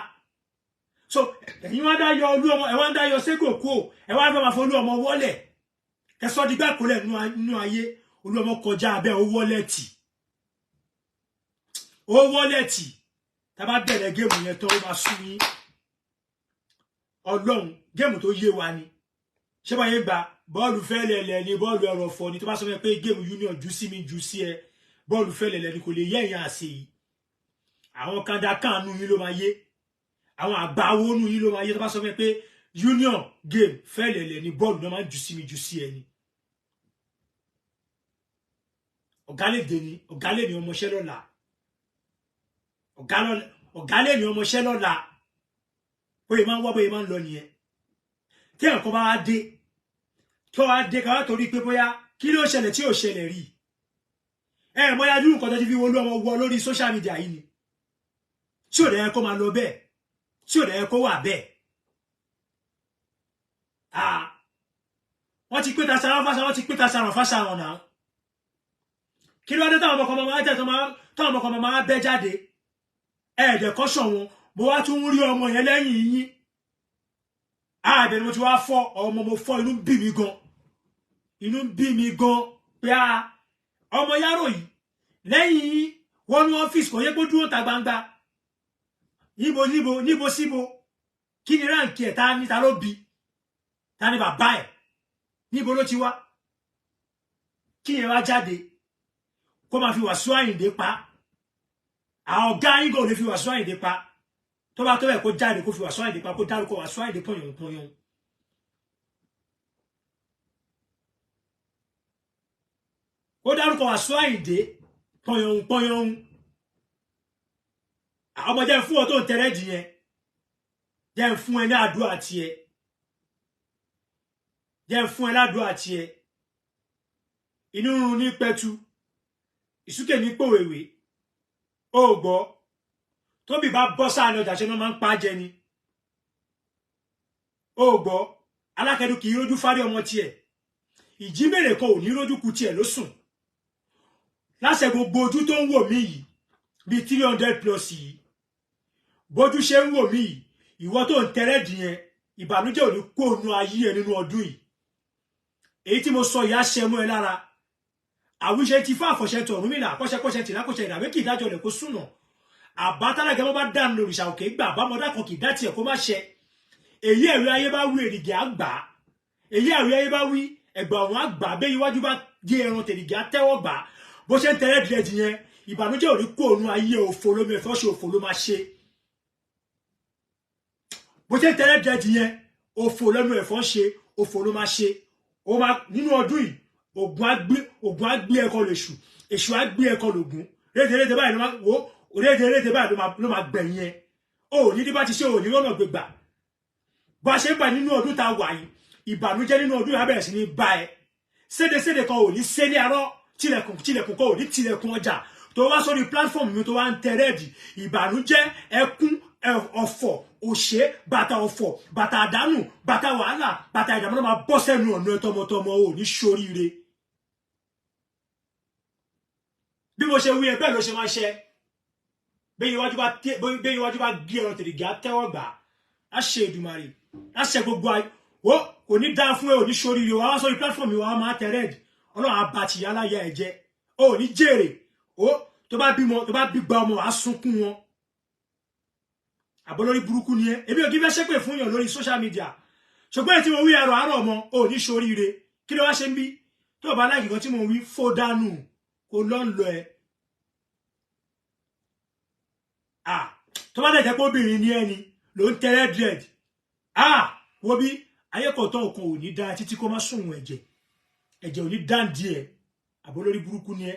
So ẹ̀yin wá dá yọ Olú Ọmọ, ẹ̀ wá ń dá yọ Ṣégo kú o, ẹ̀ wá fẹ́ máa fọ Olú Ọmọ wọlẹ̀. Ẹ sọ di gbàkólẹ̀ nínú ayé. Olú Ọmọ kọjá abẹ́ ó wọlẹ̀ tì, ó wọlẹ̀ tì. Tá bá bẹ̀rẹ̀ géèmù yẹn tán, ó máa sú yín. Ọlọ́run, géèmù tó yé wa ni. Ṣé bá yẹn gba bọ́ọ̀lù fẹ́lẹ̀lẹ̀ ni, bọ́ọ̀lù ẹrọ̀fọ̀ ni. Tó bá sọ fún ẹ pé géèmù union jù sí mi, jù sí ẹ, bọ́ọ̀lù fẹ́lẹ̀lẹ̀ ni, kò lè yẹ ẹ̀yàn àṣẹ yìí. Àwọn kàńdàkànnú yín ló máa yé, àwọn àgbáwo nú yín ló máa yé. Tó bá sọ fún ẹ pé union game fẹ́lẹ̀lẹ̀ ni, bọ́ọ̀lù náà máa ń jù sí mi, jù sí ẹ ni. Ọ̀gá lè dé ni, ọ̀gá lè ní ọmọṣẹ́ lọ́la, ọ̀gá lè ní ọmọṣẹ́ lọ́la. Bóyá máa ń wá, bóyá máa ń lọ nìyẹn. Tí ẹ̀kọ́ bá wá dé, tó wá dé, ká wá torí pé bóyá kí ló ṣẹlẹ̀ tí ò ṣẹlẹ̀ rí. Ẹ bóyá dúró nǹkan tó ti fi Olú Ọmọ wọ lórí social media yìí ni, tí ò dẹ̀ kó máa lọ bẹ́ẹ̀, tí ò dẹ̀ kó wà bẹ́ẹ̀. Wọ́n ti pé tasara fása, wọ́n ti pé tasara fása wọn náà. Kí ló dé táwọn ọmọkọ̀ máa jẹ́, táwọn ọmọkọ̀ máa bẹ́ jáde? Ẹ̀ẹ́dẹ̀ kọ́ṣọ̀ wọn. Mo wá tún rí ọmọ yẹn lẹ́yìn yín. Ààbẹ̀ ni mo ti wá fọ́ ọmọ, mo fọ́, inú ń bí mi gan, inú ń bí mi gan pé a ọmọ yárò yìí lẹ́yìn yín wọnú ọ́fíìsì, kò yẹ kó dúró ta gbangba. Níbo níbo níbo síbo? Kí ni ráǹkì ẹ̀? Ta ni, ta ló bí? Ta ni bàbá ẹ̀? Níbo ló ti wá? Kí yẹn wá jáde kó máa fi Wàsíù Àyìndé pa. Àwọn ọ̀gá yín kò lè fi Wàsíù Àyìndé pa. Tó bá tó bẹ̀, kó jáde, kó fi Wàsíù Àyìndé pa, kó dárúkọ Wàsíù Àyìndé pọ̀yàn pọ̀yàn. Ó dárúkọ Wàsíù Àyìndé pọ̀yàn pọ̀yàn. Ọmọ jẹ́ fún ọ tó ń tẹ́rẹ́ dì yẹn, jẹ́ fún ẹ ní àdúrà tiẹ̀, jẹ́ fún ẹ ládùúrà tiẹ̀. Inú run ní pẹ̀tù, ìsúkè ní pòwèwè. Ó gbọ́, tóbi bá bọ́ sáà ní ọjà, ṣe máa ń pa jẹ ni. Ó gbọ́, alákẹ́dùn kì í rójú fárí ọmọ tiẹ̀, ìjímèrè kan ò ní rójú ku tiẹ̀ ló sùn. Láṣẹ gbogbo ojú tó ń wò mí yìí bíi 300 plus yìí, bójú ṣe ń wò mí yìí, ìwọ tó ń tẹrẹ́ dì yẹn, ìbànújẹ́ ò ní kó nu ayé ẹ nínú ọdún yìí. Èyí tí mo sọ yìí á ṣe mọ́ ẹ lára. Àwíṣe ti fún àfọ̀ṣẹ tọ̀rúnmìlà, kọ́ṣẹ́kọ́ṣẹ́ tìlá kọ́ṣẹ ìdàwé kì í dájọ́ rẹ̀ kó súnà. Àbátálẹ̀kẹ́ bọ́ bá dànù lòrìṣà òkè gbà, àbámọ́dá kan kì í dá tiẹ̀ kó má ṣẹ. Èyí ẹ̀rí ayé bá wí, èrìgì àgbà. Èyí ẹ̀rí ayé bá wí, ẹ̀gbà ọ̀run àgbà. Bẹ́ẹ̀ iwájú bá gé ẹran, tèrìgì àtẹ́wọ́ gbà. Bó ṣe ń tẹ red red yẹn, ìbànújẹ́ ò ní kó òun ayé. Òfò lómi ẹ̀fọ́ ṣe, òfò ló máa ṣe. Bó ṣe ń tẹ red red yẹn, òfò lẹ́nu ẹ̀fọ́ ṣe, òfò ló máa ṣe. Ó máa nínú ọdún yìí, ògùn á gbé, ògùn á gbé ẹ̀kọ́ lèṣù, èṣù á gbé ẹ̀kọ́ lògùn. Rédè rédè báyìí ló máa wò, rédè rédè báyìí ló máa gbẹ̀yìn ẹ̀. Ó ní bí bá ti ṣe, ò ní rọ́nà gbégbà. Bá a ṣe ń bá nínú ọdún tá a wà yìí, ìbànújẹ́ nínú ọdún yìí á bẹ̀rẹ̀ sí ní bá ẹ. Sédesèdè kan ò ní sélé arọ́, tilẹ̀kùn tilẹ̀kùn kan ò ní tilẹ̀kùn ọjà. Tó wá sórí platform mi, tó wá ń tẹ red, ìbànújẹ́, ẹkún, ọ̀fọ̀, òṣè, bàtà ọ̀fọ̀, bàtà àdánù, bàtà wàhálà, bàtà ìdààmú náà máa bọ́ sẹ́nu ọ̀nà ẹ tọmọtọmọ. Ò ní ṣoríire. Bí mo ṣe wí ẹ, bẹ́ẹ̀ ló ṣe máa ṣe. Bẹ́ẹ̀ iwájú bá gé ẹran, tèrè gé àtẹ́wọ́ gbà á. Ṣe Èdùmàrè á ṣe gbogbo ayé. Ó kò ní dáa fún ẹ. Ò ní ṣoríire. Wàá wá sórí platform mi, wàá máa tẹ red. Ọlọ́run á bà tìyá láyà ẹ jẹ́. Ó ní jèrè. Ó tó bá bímọ, tó bá bí gba ọmọ, wàá sunkún wọn. Àbọ̀ lórí burúkú ni ẹ. Èmi ò kí fẹ́ ṣépè fún yàn lórí social media, ṣùgbọ́n èyí tí mo wí àrò àárọ̀ ọmọ, ò ní ṣoríire. Kí ló wá ṣe ń bí? Tó o bá láìkì kan tí mo wí, fó dànù, kó lọ́ ń lọ ẹ. Ah, tó bá dẹ̀ jẹ́ pé obìnrin ni ẹni ló ń tẹ red red, ah, wo bí ayékọ̀tọ̀ ọkàn ò ní dáa títí kó má sùn. Ẹ̀jẹ̀ ẹ̀jẹ̀ ò ní dáǹdí ẹ̀. Àbọ̀ lórí burúkú ni ẹ.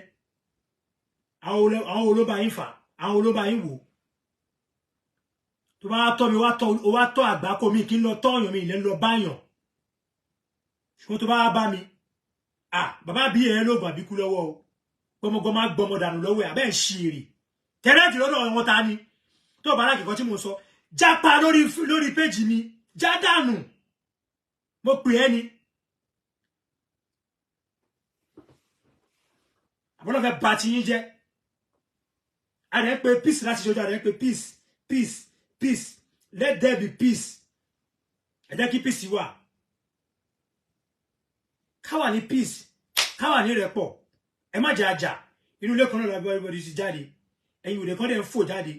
Àwọn olóba yín fà, àwọn olóba yín wò. Tó bá tọ́ mi wá tọ́, ó wá tọ́ àgbákò mi. Kí n lọ tọ́yàn mi, ilẹ̀ ń lọ báyàn. Ṣùgbọ́n tó bá bá mi, ah, bàbá bí ẹ lóògùn àbíkú lọ́wọ́ o. Gbọmọgbọmọ á gbọmọ dànù lọ́wọ́ ẹ̀. Abẹ́ ń ṣe èrè tẹ́lẹ̀tì lọ́dọ̀ wọn ta ni. Tó bá lákìkọ́ tí mo sọ, jápa lórí péjì mi, já dànù. Mo pè é ni àbọ̀lọ́ fẹ́ bà ti yín jẹ́. Àrẹ ń pe peace láti ṣojú, àrẹ ń pe peace, peace, peace. Let there be peace. Ẹ jẹ́ kí peace wà, ká wà ní peace, ká wà ní rẹpọ̀. Ẹ má jẹ́ àjà inú ilé kan náà lọ́wọ́. Everybody ti jáde, ẹ̀yin òde kan dẹ̀ ń fò jáde,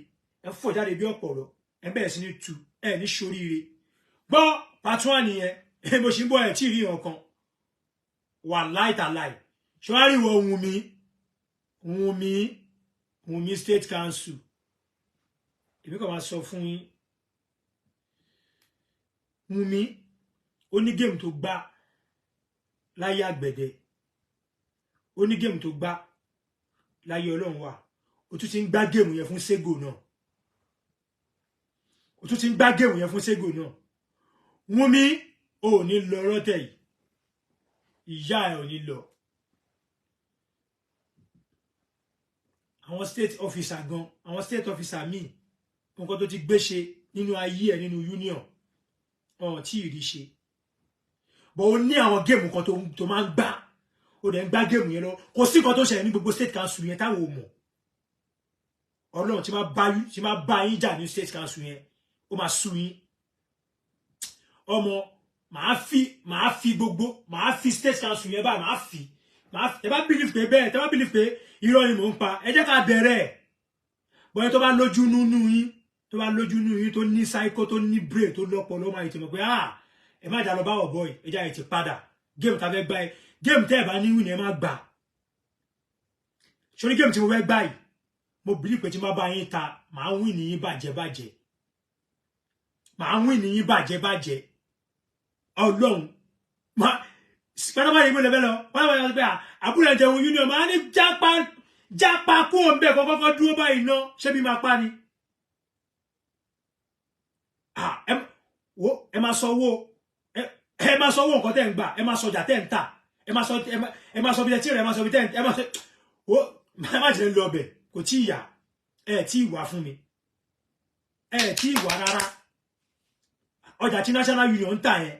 ẹ ń fò jáde bí ọ̀pọ̀lọ́, ẹ bẹ̀rẹ̀ sí ní tu. Ẹ ní ṣoríire. Gbọ́ part one nìyẹn. Mo ṣì ń bọ̀. Ẹ̀ tí ì rí nǹkan wà láìtàláì. Ṣọwárí wọ Wùnmí, Wùnmí, Wùnmí State Council, èmi kàn máa sọ fún yín. Wùnmí ó ní game tó gbá láyé àgbẹ̀dẹ, ó ní game tó gbá láyé ọlọ́run wà. Ó tún ti ń gbá game yẹn fún Sego náà, ó tún ti ń gbá game yẹn fún Sego náà. Wùnmí ò ní lọ rọ́tẹ̀ yìí, ìyá ẹ̀ ò ní lọ. Àwọn state officer gan, àwọn state officer míì, nǹkan tó ti gbé ṣe nínú ayé ẹ̀ nínú union, ọ̀hún tí ì rí ṣe bọ̀. Ó ní àwọn game kan tó máa ń gbá, ó dẹ̀ ń gbá game yẹn lọ. Kò sí nǹkan tó ṣẹlẹ̀ ní gbogbo state council yẹn táwọn ò mọ̀. Ọlọ́run tí máa bá yín jà ní state council yẹn, ó máa sú yín. Ọmọ, màá fi gbogbo, màá fi state council yẹn báyìí, màá fi màá fi. Tẹ bá believe pé bẹ́ẹ̀, tẹ bá believe pé irọ́ ni mò ń pa, ẹ jẹ́ ká bẹ̀rẹ̀ ẹ̀. Bọ́yá tó bá lójú nínú yín, tó bá lójú nínú yín, tó ní psycho, tó ní brain, tó lọ́pọlọ, máa yìí ti mọ̀ pé, ah, ẹ má jà lọ bá ọ̀bọ yìí. Ẹ já yìí ti padà. Game tá a fẹ́ gbá ẹ, game tẹ́ ẹ bá ní win, ẹ má gbà. Sórí game tí mo fẹ́ gbá yìí, mo believe pé tí mo bá yín ta, màá win ní yín bàjẹ́ bàjẹ́, màá win ní yín bàjẹ́ bàjẹ́. Ọlọ́run pátápátá yìí, mo lè fẹ́ lọ pátápátá yìí pé àbúrò ẹ̀ jẹun union, máa ní jápa jápa kú òun bẹ́ẹ̀ kọ́kọ́ dúró báyìí ná. Ṣé bí máa pa ni? Ẹ máa sọ owó, ẹ máa sọ owó nǹkan tẹ́ ń gbà, ẹ máa sọ ọjà tẹ́ ń tà, ẹ máa sọ bí ẹ tí rẹ, ẹ máa sọ bí tẹ́ ẹ máa sọ. Wo, má jẹ́ ń lọ ọbẹ̀, kò tí ì yà. Ẹ tí ì wà fún mi, ẹ tí ì wà rárá. Ọjà tí National Union ń tà yẹn,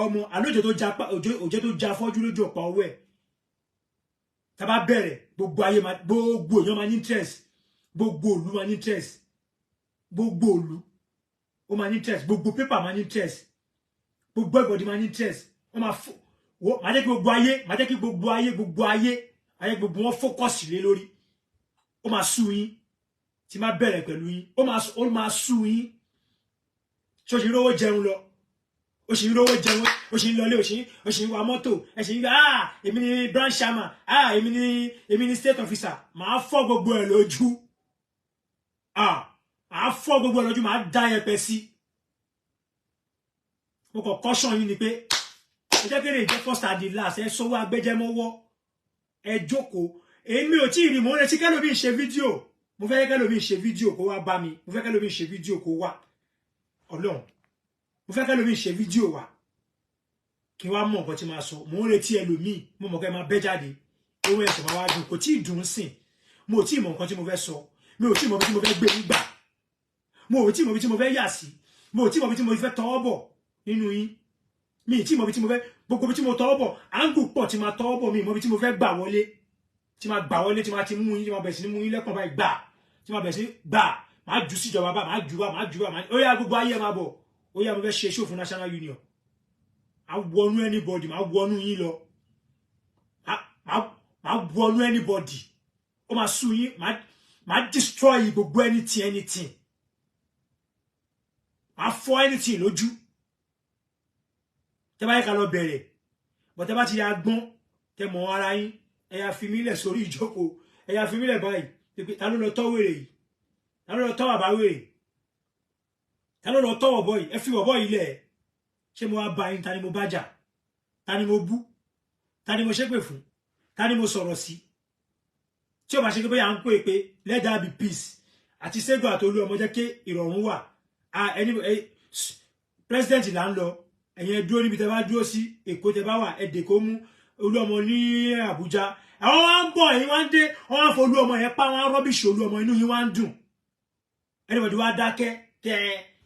ọmọ àlójò tó ja, òjò tó ja fọ́jú lójú ọ̀pá owó ẹ̀. Tá bá bẹ̀rẹ̀, gbogbo ayé máa, gbogbo èèyàn máa ní interest, gbogbo òlu máa ní interest, gbogbo òlu ó máa ní interest, gbogbo paper máa ní interest, gbogbo everybody máa ní interest. Wọ́n máa fò wọ́n máa jẹ́ kí gbogbo ayé, máa jẹ́ kí gbogbo ayé, gbogbo ayé ayé, gbogbo wọn focus lé lórí. Ó máa sú yín tí máa bẹ̀rẹ̀ pẹ̀lú yín. Ó máa sú yín. Ṣé o sì ń rówó jẹun lọ? O sì ń rówó jẹun, o sì ń lọlé, o sì ń wa mọ́tò, ẹ sì ń gbà, ah, èmi ni branch chairman, ah, èmi ni state officer. Màá fọ́ gbogbo ẹ̀ lójú. Ah, màá fọ́ gbogbo ẹ̀ lójú, màá dá yẹpẹ sí. Mo kàn caution yín ni pé ẹ jẹ́ kéré ìjẹ́ first and the last. Ẹ sọ́wọ́ agbẹ́jẹ́mọ́wọ́, ẹ jókòó. Èmi ò tí ì rí, mò ń retí kẹ́lòmíì ṣe fídíò. Mo fẹ́ kẹ́lòmíì ṣe fídíò kó wá bá mi. Mo fẹ́ kẹ́lòmíì ṣe fídíò kó wá. Ọlọ́run, mo fẹ́ kẹ́lòmíì ṣe fídíò wá kí wá mọ̀ nǹkan tí máa sọ. Mò ń retí ẹlòmíì. Mo mọ̀ kẹ́ máa bẹ́ jáde, ohun ẹ̀sìn máa wá dùn. Kò tí ì dùn sìn. Mo ò tí ì mọ̀ nǹkan tí mo fẹ́ sọ. Mi ò tí ì mọ̀ bí tí mo fẹ́ gbé nígbà. Mo ò tí ì mọ̀ bí tí mo fẹ́ yà sí. Mo ò tí ì mọ̀ bí tí mo fẹ́ tọwọ́ bọ̀ nínú yín. Mi ì tí ì mọ̀ bí tí mo fẹ́, gbogbo bí tí mo tọwọ́ bọ̀, angle pọ̀ tí máa tọwọ́ bọ̀. Mi ì mọ̀ bí tí mo fẹ́ gbà wọlé, tí máa gbà wọlé, tí máa ti mú yín, tí máa bẹ̀rẹ̀ sí ní mú yín lẹ́kàn báyìí gbà, tí máa bẹ̀rẹ̀ sí gbà, máa jù síjọba bá, máa jù bá, máa jù bá. Ó yá, gbogbo ayé máa bọ̀. Ó yá, mo fẹ́ ṣe show fún National Union. Máa wọnú anybody, máa wọnú yín lọ, máa wọnú anybody. Ó máa sú yín. Máa destroy gbogbo anything, anything. Máa fọ́ anything lójú. Tẹ́ bá yẹ ká lọ bẹ̀rẹ̀ bọ̀, tẹ́ bá ti ya gbọ́n, tẹ́ mọ̀ ara yín, ẹ yà fi mí lẹ̀ sórí ìjókòó. Ẹ yà fi mí lẹ̀ báyìí. Ta ló lọ tọ́ wèrè yìí? Ta ló lọ tọ́ bàbá wèrè? Ta ló lọ tọ́ bọ̀bọ̀ yìí? Ẹ fi bọ̀bọ̀ yìí lẹ̀. Ṣé mo wá bá yín? Ta ni mo bá jà? Ta ni mo bú? Ta ni mo ṣépè fún? Ta ni mo sọ̀rọ̀ sí? Tí o bá ṣe pé bóyá à ń pè pé let there be peace àti Sego àtolú ọmọ, jẹ́ kí ìrọ̀rùn wà. Ẹni president là ń lọ. Ẹ̀yin ẹ dúró níbi tẹ́ bá dúró sí. Èkó tẹ́ bá wà, ẹ dèkó mú. Olú ọmọ ní Àbújá, àwọn wá ń bọ̀, ẹ̀yin wá ń dé, wọ́n wá ń fọ olú ọmọ yẹn pa, wọ́n á rubbish olú ọmọ. Inú yín wá ń dùn. Anybody wá dákẹ́ tẹ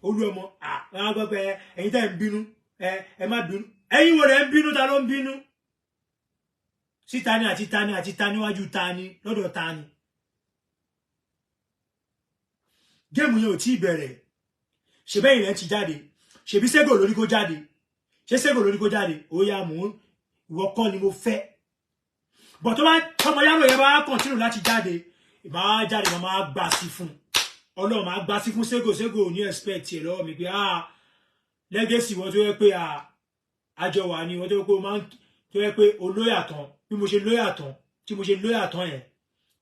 olú ọmọ. Àwọn á gbọ́ pé ẹ̀yin tẹ́ ń bínú, ẹ má bínú. Ẹ̀yin wo rẹ̀ ń bínú? Ta ló ń bínú sí? Tani àti tani àti tani níwájú tani lọ́dọ̀ tani? Game yẹn ò tí ì bẹ̀rẹ̀. Ṣèbẹ́yìn rẹ̀ ti jáde? Ṣèbí Sego lórí kó jáde? Ṣé Sego lórí kó jáde? Ó yá, mò ń ìwọ kọ́ ni mo fẹ́ bọ̀. Tó bá tọmọ yàrá yẹn bá continue láti jáde, máa jáde, máa gbà sí fún Ọlọ́run, máa gbà sí fún Sego. Sego ò ní expect ẹ̀ lọ́wọ́ mi pé, ah, legacy wọ́n tó yẹ pé àjọ wà ní wọ́n tó yẹ pé o máa ń tó yẹ pé o lóyà tán. Bí mo ṣe lóyà tán, tí mo ṣe lóyà tán yẹn,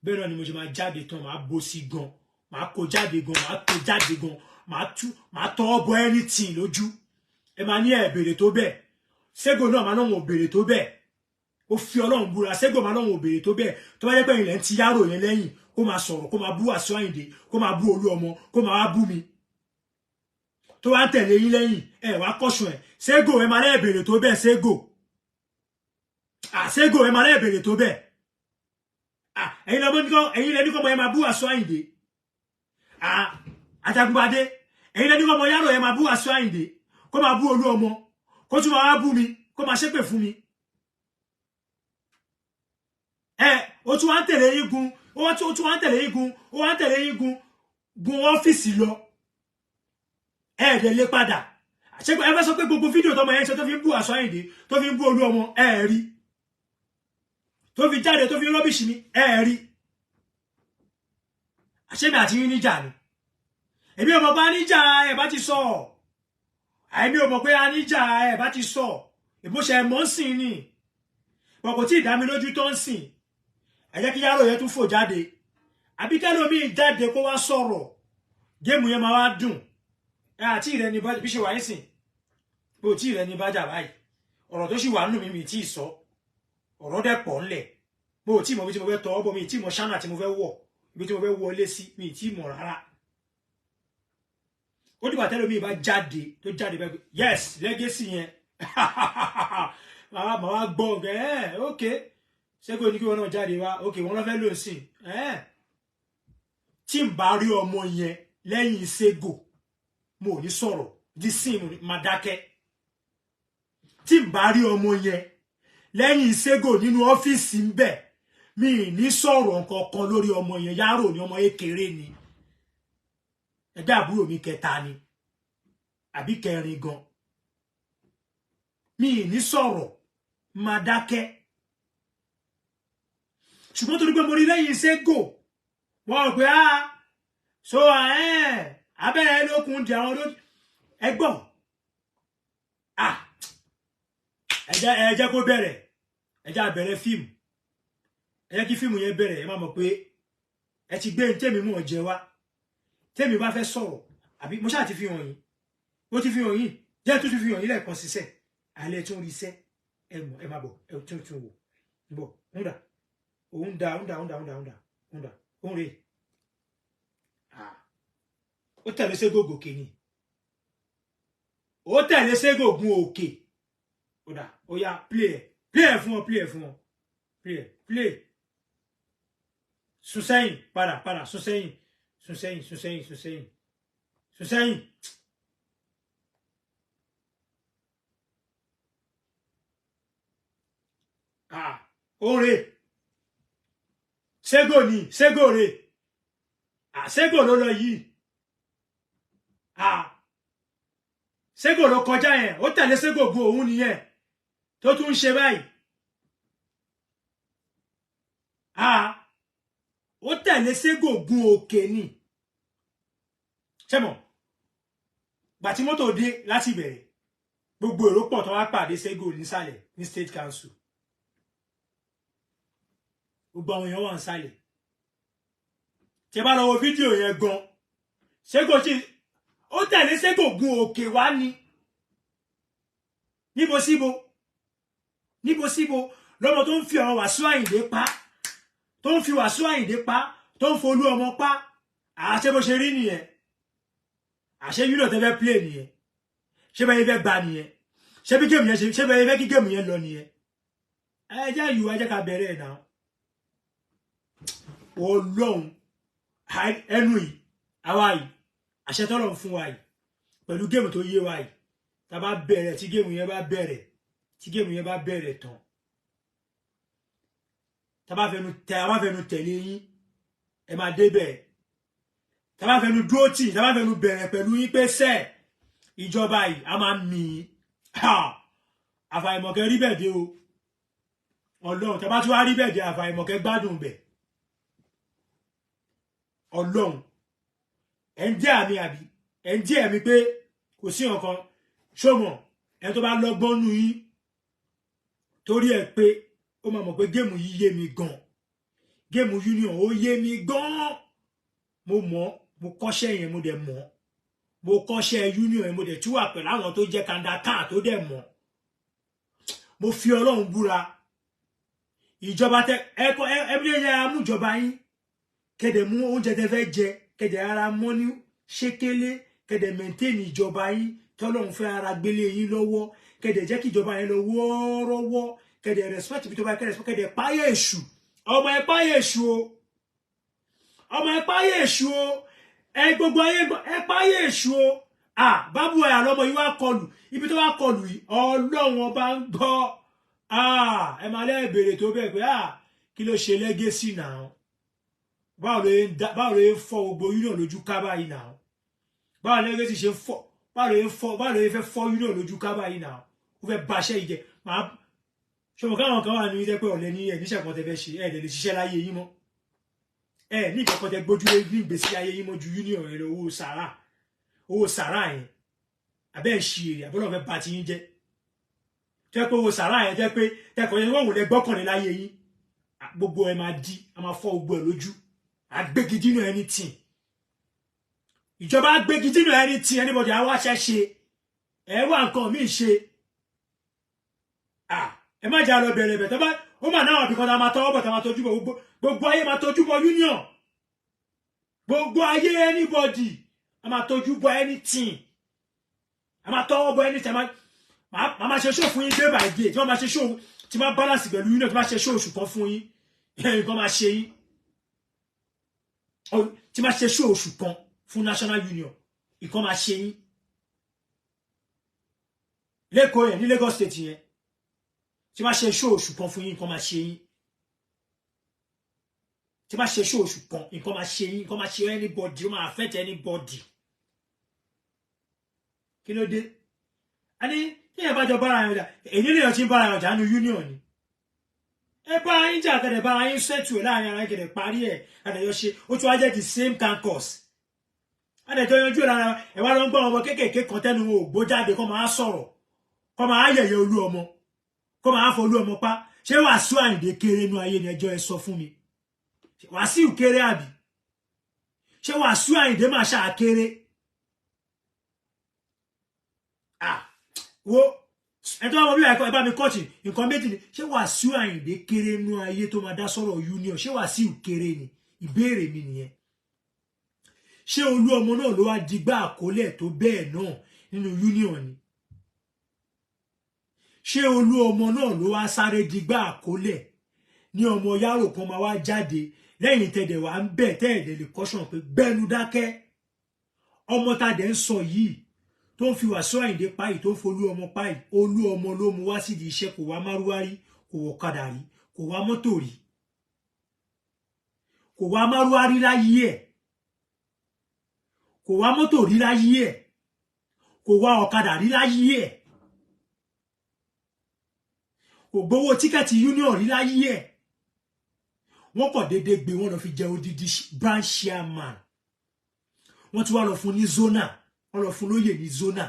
bẹ́ẹ̀ náà ni mo ṣe máa jáde tán. Máa bó sí gan, máa kó jáde gan, máa tó jáde gan, máa tú, máa tọwọ́ bọ anything lójú. Ẹ máa ní ẹ béèrè tó bẹ́ẹ̀. Sego náà máa náà wọn ò béèrè tó bẹ́ẹ̀. Ó fi Ọlọ́run búra, Sego máa náà wọn ò béèrè tó bẹ́ẹ̀. Tó bá jẹ́ pé ilẹ̀ ń ti yárò yẹn lẹ́yìn, kó máa sọ̀rọ̀, kó máa bú Wàsíù Àyìndé, kó máa bú Olú ọmọ, kó máa wá bú mi, tó wá ń tẹ̀lé yín lẹ́yìn, ẹ wá kọ́sùn ẹ̀. Sego, ẹ máa lẹ́ẹ̀ béèrè tó bẹ́ẹ̀. Sego, Sego, ẹ máa lẹ́ẹ̀ béèrè tó bẹ́ẹ̀. Ẹ̀yin lọ́mọ ní kọ́, ẹ̀yin lẹ́ni kọ́ mọ ẹ máa bú Wàsíù Àyìndé. Àjàgùnbadé, ẹ̀yin lẹ́ni kọ́ mọ yárò ẹ máa bú Wàsíù Àyìndé, kó máa bú Olú ọmọ, kó tún máa wá bú mi, kó máa ṣépè fún mi. Ẹ ó tún wá ń tẹ̀lé yín gun, ó tún wá ń tẹ̀lé yín gun, ó wá ń tẹ̀lé yín gun gun ọ́fíìsì lọ. Ẹ ẹ̀dẹ̀ lé padà. Ṣé ẹ fẹ́ sọ pé gbogbo fídíò tọmọ yẹn ṣe, tó fi ń bú Wàsíù Àyìndé, tó fi ń bú Olú ọmọ, ẹ rí tó fi jáde, tó fi ń rubbish mi, ẹ rí? Àṣẹ́mi àti yín níjà ni? Èmi ò mọ̀ pé a níjà. Ẹ bá ti sọ. Èmi ò mọ̀ pé a níjà. Ẹ bá ti sọ. Ìmúṣẹ mọ́ ń sìn ni bọ̀, kò tí ì dá mi lójú tó ń sìn. Ẹ jẹ́ kí yàrá yẹn tún fò jáde, àbí kẹ́lòmíì jáde kó wá sọ̀rọ̀. Game yẹn máa wá dùn. Ẹ àti ìrẹ ni bí ṣe wà ń sìn, bó tí ìrẹ ní bájà báyìí. Ọ̀rọ̀ tó sì wà nù mí, mi tí ì sọ. Ọ̀rọ̀ dẹ̀ pọ̀ ńlẹ̀. Mo ò tí ì mọ bí tí mo fẹ́ tọwọ́ bọ̀. Mi ì tí ì mọ ṣánà tí mo fẹ́ wọ̀, ibi tí mo fẹ́ wọlé sí, mi ì tí ì mọ̀ rárá. Ó dìgbà tẹ́lẹ̀ mi bá jáde, tó jáde bẹ́ẹ̀, yes, legacy yẹn, màá wá gbọ́ ọ̀gẹ́ ẹ̀. Ok, ṣé kò ní kí wọn náà jáde wá? Ok, wọn lọ fẹ́ lò sí ẹ̀. Tí n bá rí ọmọ yẹn lẹ́yìn Sego, mo ò ní sọ̀rọ̀ di sí, mo máa dákẹ́. Tí n bá rí ọmọ yẹn lẹ́yìn Sego nínú ọ́fíìsì ń bẹ̀, mi ì ní sọ̀rọ̀ nǹkan kan lórí ọmọ yẹn. Yárò ní ọmọ ékeré ni, ẹgbẹ́ àbúrò mi kẹta ni àbí kẹrin gan. Mi ì ní sọ̀rọ̀, máa dákẹ́. Ṣùgbọ́n torí pé mo rí lẹ́yìn Sego, wọ́n rò pé ah, so abẹ́rẹ́ lókun di àwọn lójú. Ẹ gbọ́, ah, ẹ jẹ́ kó bẹ̀rẹ̀, ẹ jẹ́ á bẹ̀rẹ̀ fíìmù, ẹ jẹ́ kí fíìmù yẹn bẹ̀rẹ̀. Ẹ má mọ̀ pé ẹ ti gbé tèmi mú ọ jẹ wá. Tèmi bá fẹ́ sọ̀rọ̀ àbí mo ṣáà ti fi hàn yín, mo ti fi hàn yín, jẹ́ tó ti fi hàn yín lẹ́ẹ̀kan ṣiṣẹ́ alẹ́ tún rí iṣẹ́. Ẹ mọ̀, ẹ má bọ̀, ẹ tún tún wò bọ̀. Ń dà, òun dà, ń dà, ń dà, ń dà, ń dà, ń dà, òun rè. Ó tẹ̀lé Ségò gòkè ni, ó tẹ̀lé Ségò gun òkè. Ó dà, ó yá, play ẹ̀, play ẹ̀ fún ọ, play ẹ̀ fún ọ, play ẹ̀, play. Sún sẹ́yìn, padà, padà, sún sẹ́yìn, sún sẹ́yìn, sún sẹ́yìn, sún sẹ́yìn, sún sẹ́yìn. Ah, òun rè, Ségò ni, Ségò rè. Ah, Ségò ló lọ yìí. Ah, Ségò ló kọjá yẹn. Ó tẹ̀lé Ségò gun òun nìyẹn tó tún ń ṣe báyìí. Ah, ó tẹ̀lé Ségò gun òkè ni. Ṣẹ́mọ̀ gbàtí mọ́tò dé láti ìbẹ̀rẹ̀, gbogbo èrò pọ̀ tó wá pàdé Ségò nísàlẹ̀ ní State Council. Gbogbo àwọn èèyàn wà nísàlẹ̀. Tí ẹ bá lọ wo fídíò yẹn gan, Ségò tí ó tẹ̀lé Ségò gun òkè wá ní níbo síbo, níbo síbo, lọ́mọ tó ń fi ọ̀rọ̀ Wàsíù Àyìndé pa, tó ń fi Wàsíù Àyìndé pa, tó ń folú ọmọ pa. Àṣẹ bó ṣe rí nìyẹn. Àṣẹ yúlò tẹ́ fẹ́ play nìyẹn. Ṣé bẹ́ẹ̀ fẹ́ gba nìyẹn? Ṣé bí game yẹn ṣe, ṣé bẹ́ẹ̀ fẹ́ kí game yẹn lọ nìyẹn? Ẹ jẹ́ ìwà, ẹ jẹ́ ká bẹ̀rẹ̀ ẹ̀ náà. Ọlọ́run, ẹnu yìí, àwa yìí, àṣẹ tọ́lọ̀ ń fún wa yìí pẹ̀lú game tó yé wa yìí, tá a bá bẹ̀rẹ̀, tí game yẹn bá bẹ̀rẹ̀, tí game yẹn bá bẹ̀rẹ̀ tán, tá a bá fẹnu tẹ, a bá fẹnu tẹ̀lé yín, ẹ máa débẹ̀. Tá a bá fẹnu dúró tì, tá a bá fẹnu bẹ̀rẹ̀ pẹ̀lú yín pé sẹ́ ìjọba yìí a máa mì í, àfàìmọ̀kẹ́ rí bẹ̀ dé o. Ọlọ́run, tá a bá tún wá rí bẹ̀ dé, àfàìmọ̀kẹ́ gbádùn bẹ̀. Ọlọ́run, ẹ̀ ń jẹ́ àmì àbí ẹ̀ ń jẹ́ ẹ̀mí pé kò sí nǹkan ṣọmọ ẹ̀ tó bá lọ́gbọ́n nù yín torí ẹ̀ pé ó máa mọ̀ pé game yìí yé mi gan. Game union ó yé mi gan. Mo mọ̀, mo kọ́ṣẹ́ yẹn, mo dẹ̀ mọ̀. Mo kọ́ṣẹ́ union yẹn, mo dẹ̀ tún wà pẹ̀lú àwọn tó jẹ́ kandaka tó dẹ̀ mọ̀. Mo fi Ọlọ́run búra, ìjọba tẹ ẹ kọ ẹ ẹ bí ẹ amújọba yín, kẹdẹ mú oúnjẹ tẹ fẹ́ jẹ, kẹdẹ ara mọ́ ní ṣékélé, kẹdẹ maintain ìjọba yín tọ́lọ́run fẹ́ ara gbélé yín lọ́wọ́, kẹdẹ jẹ́ kí ìjọba yẹn lọ wọ́ọ́rọ́wọ́, kẹdẹ respect bí tó bá kẹdẹ respect, kẹdẹ páyé èṣù. Ọmọ ẹ páyé èṣù o, ọmọ ẹ páyé èṣù o, ẹ gbogbo ayé ẹ páyé èṣù o. À bábú ẹ àlọmọ yìí wá kọlù ibi tó wá kọlù yìí, Ọlọ́run ọba ń gbọ́. Ẹ máa lẹ́ẹ̀bèrè tó bẹ́ẹ̀ pé kí ló ṣe legacy náà? Báwo ló ń fọ́ gbogbo union lójú ká báyìí náà? Báwo legacy ṣe ń fọ́? Báwo ló ń fọ́? Báwo ló fẹ́ fọ́ union lójú ká báyìí náà? Ó fẹ́ baṣẹ́ yìí jẹ. Máa ṣọmọ káwọn kan wà ní jẹ́ pé ọ̀lẹ́ ní ẹ̀ níṣẹ́ kan tẹ fẹ́ ṣe, ẹ̀ lè ṣiṣẹ́ láyé yín mọ́, ẹ̀ ní ìkọ̀kọ̀ tẹ gbójúlé ní ìgbésí ayé yín mọ́ ju union rẹ lọ. Owó sàrà, owó sàrà yẹn, àbẹ́ ẹ̀ ṣe èrè àbọ́lọ́ fẹ́ ba ti yín jẹ́. Tẹ́ pé owó sàrà yẹn jẹ́ pé tẹ́kọ̀ọ́ yẹn wọ́n wò lẹ gbọ́kànlé láyé yín, gbogbo ẹ̀ máa di a máa fọ́ gbogbo ẹ̀ lójú. Agbégidínà anything, ìjọba agbégidínà anything, anybody á wá ṣẹ́ ṣe, ẹ wá nǹkan míì ṣe. Ẹ má jà lọ bẹ̀rẹ̀ bẹ̀ tó bá ó mà náà àbíkan tá a máa tọwọ́ bọ̀, tá a máa tọ́jú bọ̀. Gbogbo ayé máa tọ́jú bọ̀ union, gbogbo ayé, anybody a máa tọ́jú bọ̀ anything, a máa tọwọ́ bọ̀ anything. A máa ṣe show fún yín day by day, tí wọ́n máa ṣe show tí máa balance pẹ̀lú union, tí máa ṣe show oṣù kan fún yín, nǹkan máa ṣe yín. Tí máa ṣe show oṣù kan fún national union, nǹkan máa ṣe yín lẹ́kọ̀ọ́ yẹn ní Lagos State yẹn. Tí máa ṣe show oṣù kan fún yín, nǹkan máa ṣe yín. Tí máa ṣe show oṣù kan, nǹkan máa ṣe yín, nǹkan máa ṣe anybody, ó máa affect anybody. Kí ló dé? A ní tí èèyàn bá jọ bára yẹn jà, èyí lèèyàn ti ń bára yẹn jà nínú union ni. Ẹ bá yín jà, kẹ̀dẹ̀ bára yín settle láàrin ara yín, kẹ̀dẹ̀ parí ẹ̀, kẹ̀dẹ̀ yọ ṣe. Ó tún wá jẹ́ the same campus. Adẹjọ yanjú ẹ lára ẹ wá lọ ń gbọ́ ọmọ kéékèèké kan tẹnu wọn ò gbó jáde kó máa sọ̀rọ̀, kó máa yẹ̀yẹ́ Olú ọmọ, kó máa fọ Olú ọmọ pa. Ṣé Wàsíù Àyìndé kéré nú ayé ni? Ẹjọ́ ẹ sọ fún mi. Wàsíù kéré àbí? Ṣé Wàsíù Àyìndé máa ṣáà kéré? Ah, wo ẹ tó bá mọ bí ẹ bá mi kọ́ọ̀tì nǹkan méjì ni. Ṣé Wàsíù Àyìndé kéré nú ayé tó máa dá sọ̀rọ̀ union? Ṣé Wàsíù kéré ni? Ìbéèrè mi nìyẹn. Ṣé Olú ọmọ náà ló wá digbá àkólẹ̀ tó bẹ́ẹ̀ náà nínú union ni? Ṣé Olú ọmọ náà ló wá sáré digbá àkólẹ̀ ní ọmọ yàrá kan máa wá jáde lẹ́yìn tẹ̀dẹ̀ wá ń bẹ̀ tẹ́ẹ̀dẹ̀ lè kọ́sàn pé gbẹ́nu dákẹ́? Ọmọ tàdẹ̀ ń sọ yìí tó ń fi Wàsíù Àyìndé páyì, tó ń folú ọmọ páyì, Olú ọmọ ló mú wá sídìí iṣẹ́. Kò wá márúwá rí, kò wọ ọ̀kadà rí, kò wá mọ́tò rí, kò wá márúwá rí láyé ẹ̀, kò wá mọ́tò rí láyé ẹ̀, kò wá ọ̀kadà rí láyé ẹ̀, kò gbowó tíkẹ́ẹ̀tì union rí láyé ẹ̀. Wọ́n kọ̀ déédéé gbé wọ́n lọ fi jẹ odidi branch chairman. Wọ́n ti wá lọ fún ní zona, wọ́n lọ fún lóyè ní zona.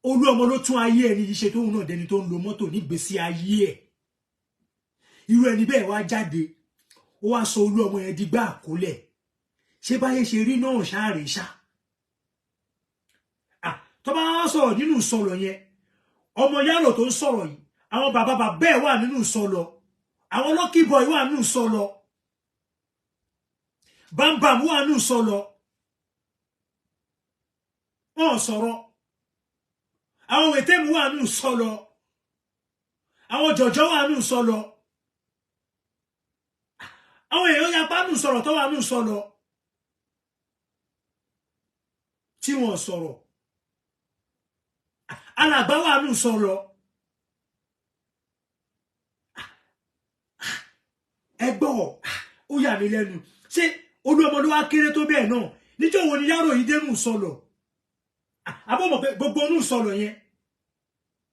Olú ọmọ ló tún ayé ẹni yìí ṣe, tóun náà dẹni tó ń lo mọ́tò nígbésí ayé ẹ̀. Irú ẹni bẹ́ẹ̀ wá jáde, ó wá sọ Olú ọmọ yẹn digbá àkólẹ̀. Ṣé báyé ṣe rí náà ṣáàrè ṣá? Tó bá wá sọ̀rọ̀ nínú sọ̀rọ̀ yẹn, ọmọ yàrá tó ń sọ̀rọ̀ yìí, àwọn bàbá bàbá ẹ̀ wà nínú sọ̀lọ̀, àwọn lucky boy wà nínú sọ̀lọ̀, bambam wà nínú sọ̀lọ̀, wọn sọ̀rọ̀. Àwọn wètèmù wà nínú sọ̀lọ̀, àwọn jọ̀jọ̀ wà nínú sọ̀lọ̀, àwọn èèyàn yapa nínú sọ̀rọ̀ tó wà nínú sọ̀lọ̀ tí wọ́n sọ̀rọ̀. Alàgbà wà nínú sọ̀lọ̀. Ẹgbọ́ ó yà mí lẹ́nu. Ṣé Olú ọmọ ló wá kéré tó bẹ́ẹ̀ náà? Níjọ́ wo ni yàrá yìí dénú sọ̀lọ̀? Àbọ̀mọ̀ pé gbogbo onú sọ̀lọ̀ yẹn,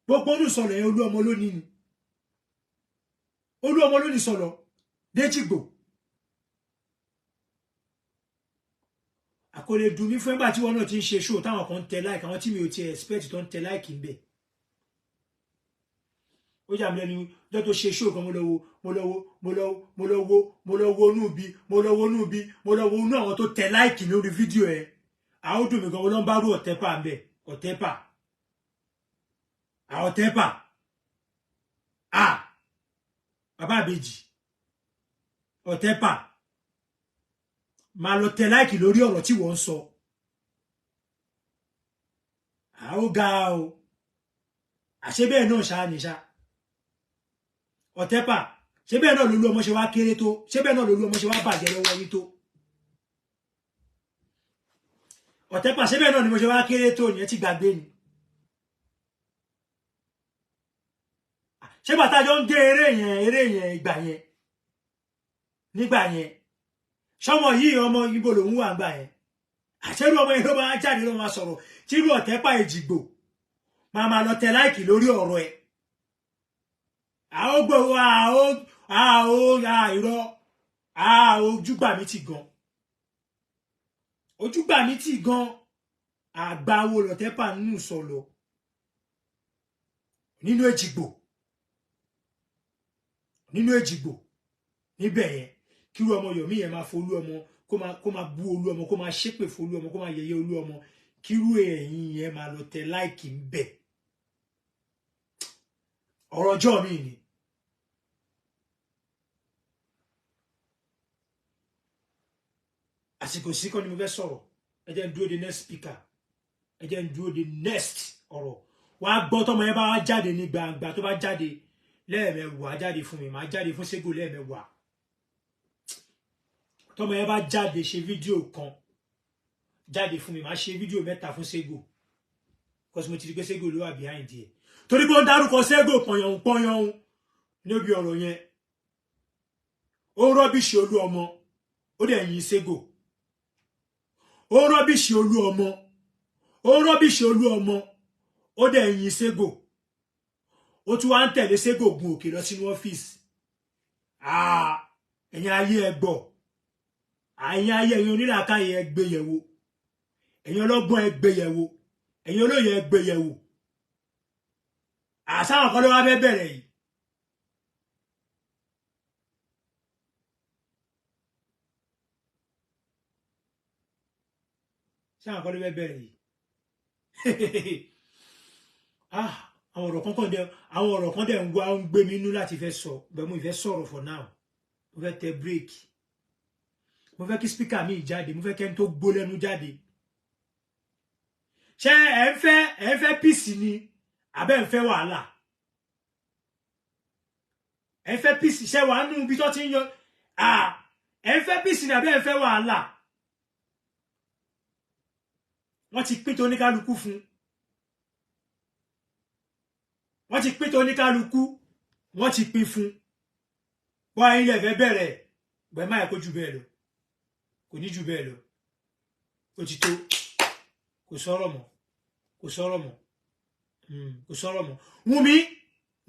gbogbo onú sọ̀lọ̀ yẹn, Olú ọmọ ló ní ni. Olú ọmọ ló ní sọ̀lọ̀ déjìgbò. Àkọlé dùn mí fún ẹgbà tí wọn náà ti ń ṣe show táwọn kan ń tẹ láìkì, àwọn tí mi ò ti expect tó ń tẹ láìkì ń bẹ. Ó yà mí lẹ́nu ọjọ́ tó ṣe show kan, mo lọ wo mo lọ wo mo lọ mo lọ wo mo lọ wo inú bí mo lọ wo inú bí mo lọ wo inú àwọn tó tẹ láìkì lórí fídíò ẹ. Àwọn dùn mí gan, mo lọ ń bá rú ọ̀tẹ́pà ń bẹ, ọ̀tẹ́pà, àwọn ọ̀tẹ́pà, à bàbá àbèjì ọ̀tẹ́pà máa lọ tẹ láìkì lórí ọ̀rọ̀ tí wọ́n ń sọ. Àwọn ga o, àṣé bẹ́ẹ̀ náà ṣáá ní ṣá. Ọ̀tẹ́pà, ṣé bẹ́ẹ̀ náà lolú ọmọ ṣe wá kéré tó? Ṣé bẹ́ẹ̀ náà lolú ọmọ ṣe wá bàjẹ́ lọ́wọ́ yín tó? Ọ̀tẹ́pà, ṣé bẹ́ẹ̀ náà ni mo ṣe wá kéré tó? Nìyẹn ti gbàgbé ni. Ṣé bàtà jọ ń gé eré yẹn, eré yẹn ìgbà yẹn, nígbà yẹn, ṣọmọ yìí ọmọ ibo lòun wà gbà yẹn? Àṣẹrú ọmọ yẹn ló máa jáde, ló máa sọ̀rọ̀ tírú ọ̀tẹ́pà èjìgbò máa máa lọ tẹ láìkì lórí ọ̀rọ̀ ẹ̀. Àwọn gbòòrò àwọn irọ́ ojúgbà mi ti gan, ojúgbà mi ti gan. Àgbáwo lọ̀tẹ́pà nínú sọ̀lọ̀ nínú èjìgbò, nínú èjìgbò níbẹ̀ yẹn, kírú ọmọ Yomi yẹn máa folú ọmọ, kó máa bú Olú ọmọ, kó máa ṣépè folú ọmọ, kó máa yẹ̀yẹ́ Olú ọmọ, kírú ẹ̀yin yẹn máa lọ tẹ láìkì ń bẹ̀. Ọ̀rọ̀ ọjọ́ mi ni. Àsìkò sí kọ́ ni mo fẹ́ sọ̀rọ̀. Ẹ jẹ́ n dúró de next speaker, ẹ jẹ́ n dúró de next ọ̀rọ̀. Wàá gbọ́ tọmọ yẹn bá wá jáde ní gbangba, tó bá jáde lẹ́ẹ̀mẹwàá jáde fún mi, màá jáde fún Ségò lẹ́ẹ̀mẹwàá. Tọmọ yẹn bá jáde ṣe fídíò kan jáde fún mi, màá ṣe fídíò mẹ́ta fún Ségò, because mo ti rí pé Ségò ló wà behind ẹ̀, torí pé ó ń dárúkọ Ségò pọ̀yànhùn pọ̀yànhùn níbi ọ̀rọ̀ yẹn. Ó ń rọ́bìṣì Olú ọmọ, ó dẹ̀ yin Ségò. Ó ń rọ́bìṣì Olú ọmọ, ó ń rọ́bìṣì Olú ọmọ, ó dẹ̀ yin Ségò. Ó tún wá ń tẹ̀lé Ségò gun òkè lọ sínú ọ́fíìsì. Ẹ̀yin ayé ẹ gbọ́. Àyìn ayé, ẹ̀yin onílàákàyè, ẹ gbé yẹ̀wò. Ẹ̀yin ọlọ́gbọ́n, ẹ gbé yẹ̀wò. Ẹ̀yin olóye, ẹ gbé yẹ̀wò. Àsáwọn kan ló wá fẹ́ bẹ̀rẹ̀ yìí. Sáwọn kan ló fẹ́ bẹ̀rẹ̀ yìí. Ah, àwọn ọ̀rọ̀ kan kàn dé, àwọn ọ̀rọ̀ kan dẹ̀ ń wá ń gbé mi inú láti fẹ́ sọ bẹ́ẹ̀. Mo ìfẹ́ sọ̀rọ̀ for now. Mo fẹ́ tẹ break. Mo fẹ́ kí speaker mi jáde. Mo fẹ́ kẹ́ni tó gbó lẹ́nu jáde. Ṣé ẹ ń fẹ́ peace ni, àbẹ́ ń fẹ́ wàhálà? Ẹ ń fẹ́ peace? Ṣé wàá nù ibi tó ti ń yan? Ẹ ń fẹ́ peace ni, àbẹ́ ń fẹ́ wàhálà? Wọ́n ti pín tó oníkálukú fún, wọ́n ti pín tó oníkálukú, wọ́n ti pín fún wọ́n. Ilẹ̀ fẹ́ bẹ̀rẹ̀ gbẹ̀ máa kó jù bẹ́ẹ̀ lọ, kò ní jù bẹ́ẹ̀ lọ. Ó ti tó. Kò sọ̀rọ̀ mọ́, kò sọ̀rọ̀ mọ́, kò sọ̀rọ̀ mọ́. Wúnmi,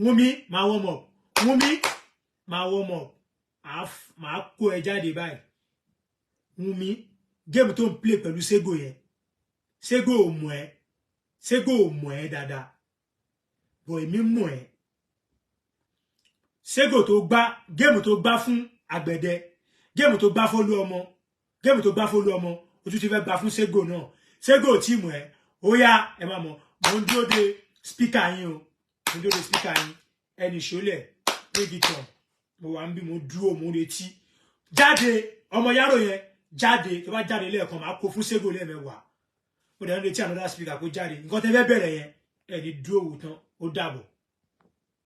Wúnmi máa warm up. Wúnmi máa warm up. Máa kó ẹ jáde báyìí. Wúnmi, game tó ń play pẹ̀lú Sego yẹn, Sego ò mọ̀ ẹ́, Sego ò mọ̀ ẹ́ dáadáa bọ̀, èmi mọ̀ ẹ́. Sego tó gbá game, tó gbá fún àgbẹ̀dẹ, game tó gbá fólú ọmọ, game tó gbá fólú ọmọ, ojú ti fẹ́ gbá fún Sego náà. Sego ò tí mọ̀ ẹ́. Ó yá, ẹ máa mọ̀. Mo ń dúró de speaker yín o, mo ń dúró de speaker yín. Ẹnì ṣọlẹ̀ bring it on. Mo wà ń bí, mo dúró, mo ń retí. Jáde, ọmọ yàrá yẹn, jáde. Tó bá jáde lẹ́ẹ̀kan, máa kó fún Sego lẹ́ẹ̀mẹ́wàá. Mo dẹ̀ ń retí another speaker kó jáde. Nǹkan tẹ́ fẹ́ bẹ̀rẹ̀ yẹn, ẹ̀ ní dúró wò tán. Ó dàbọ̀.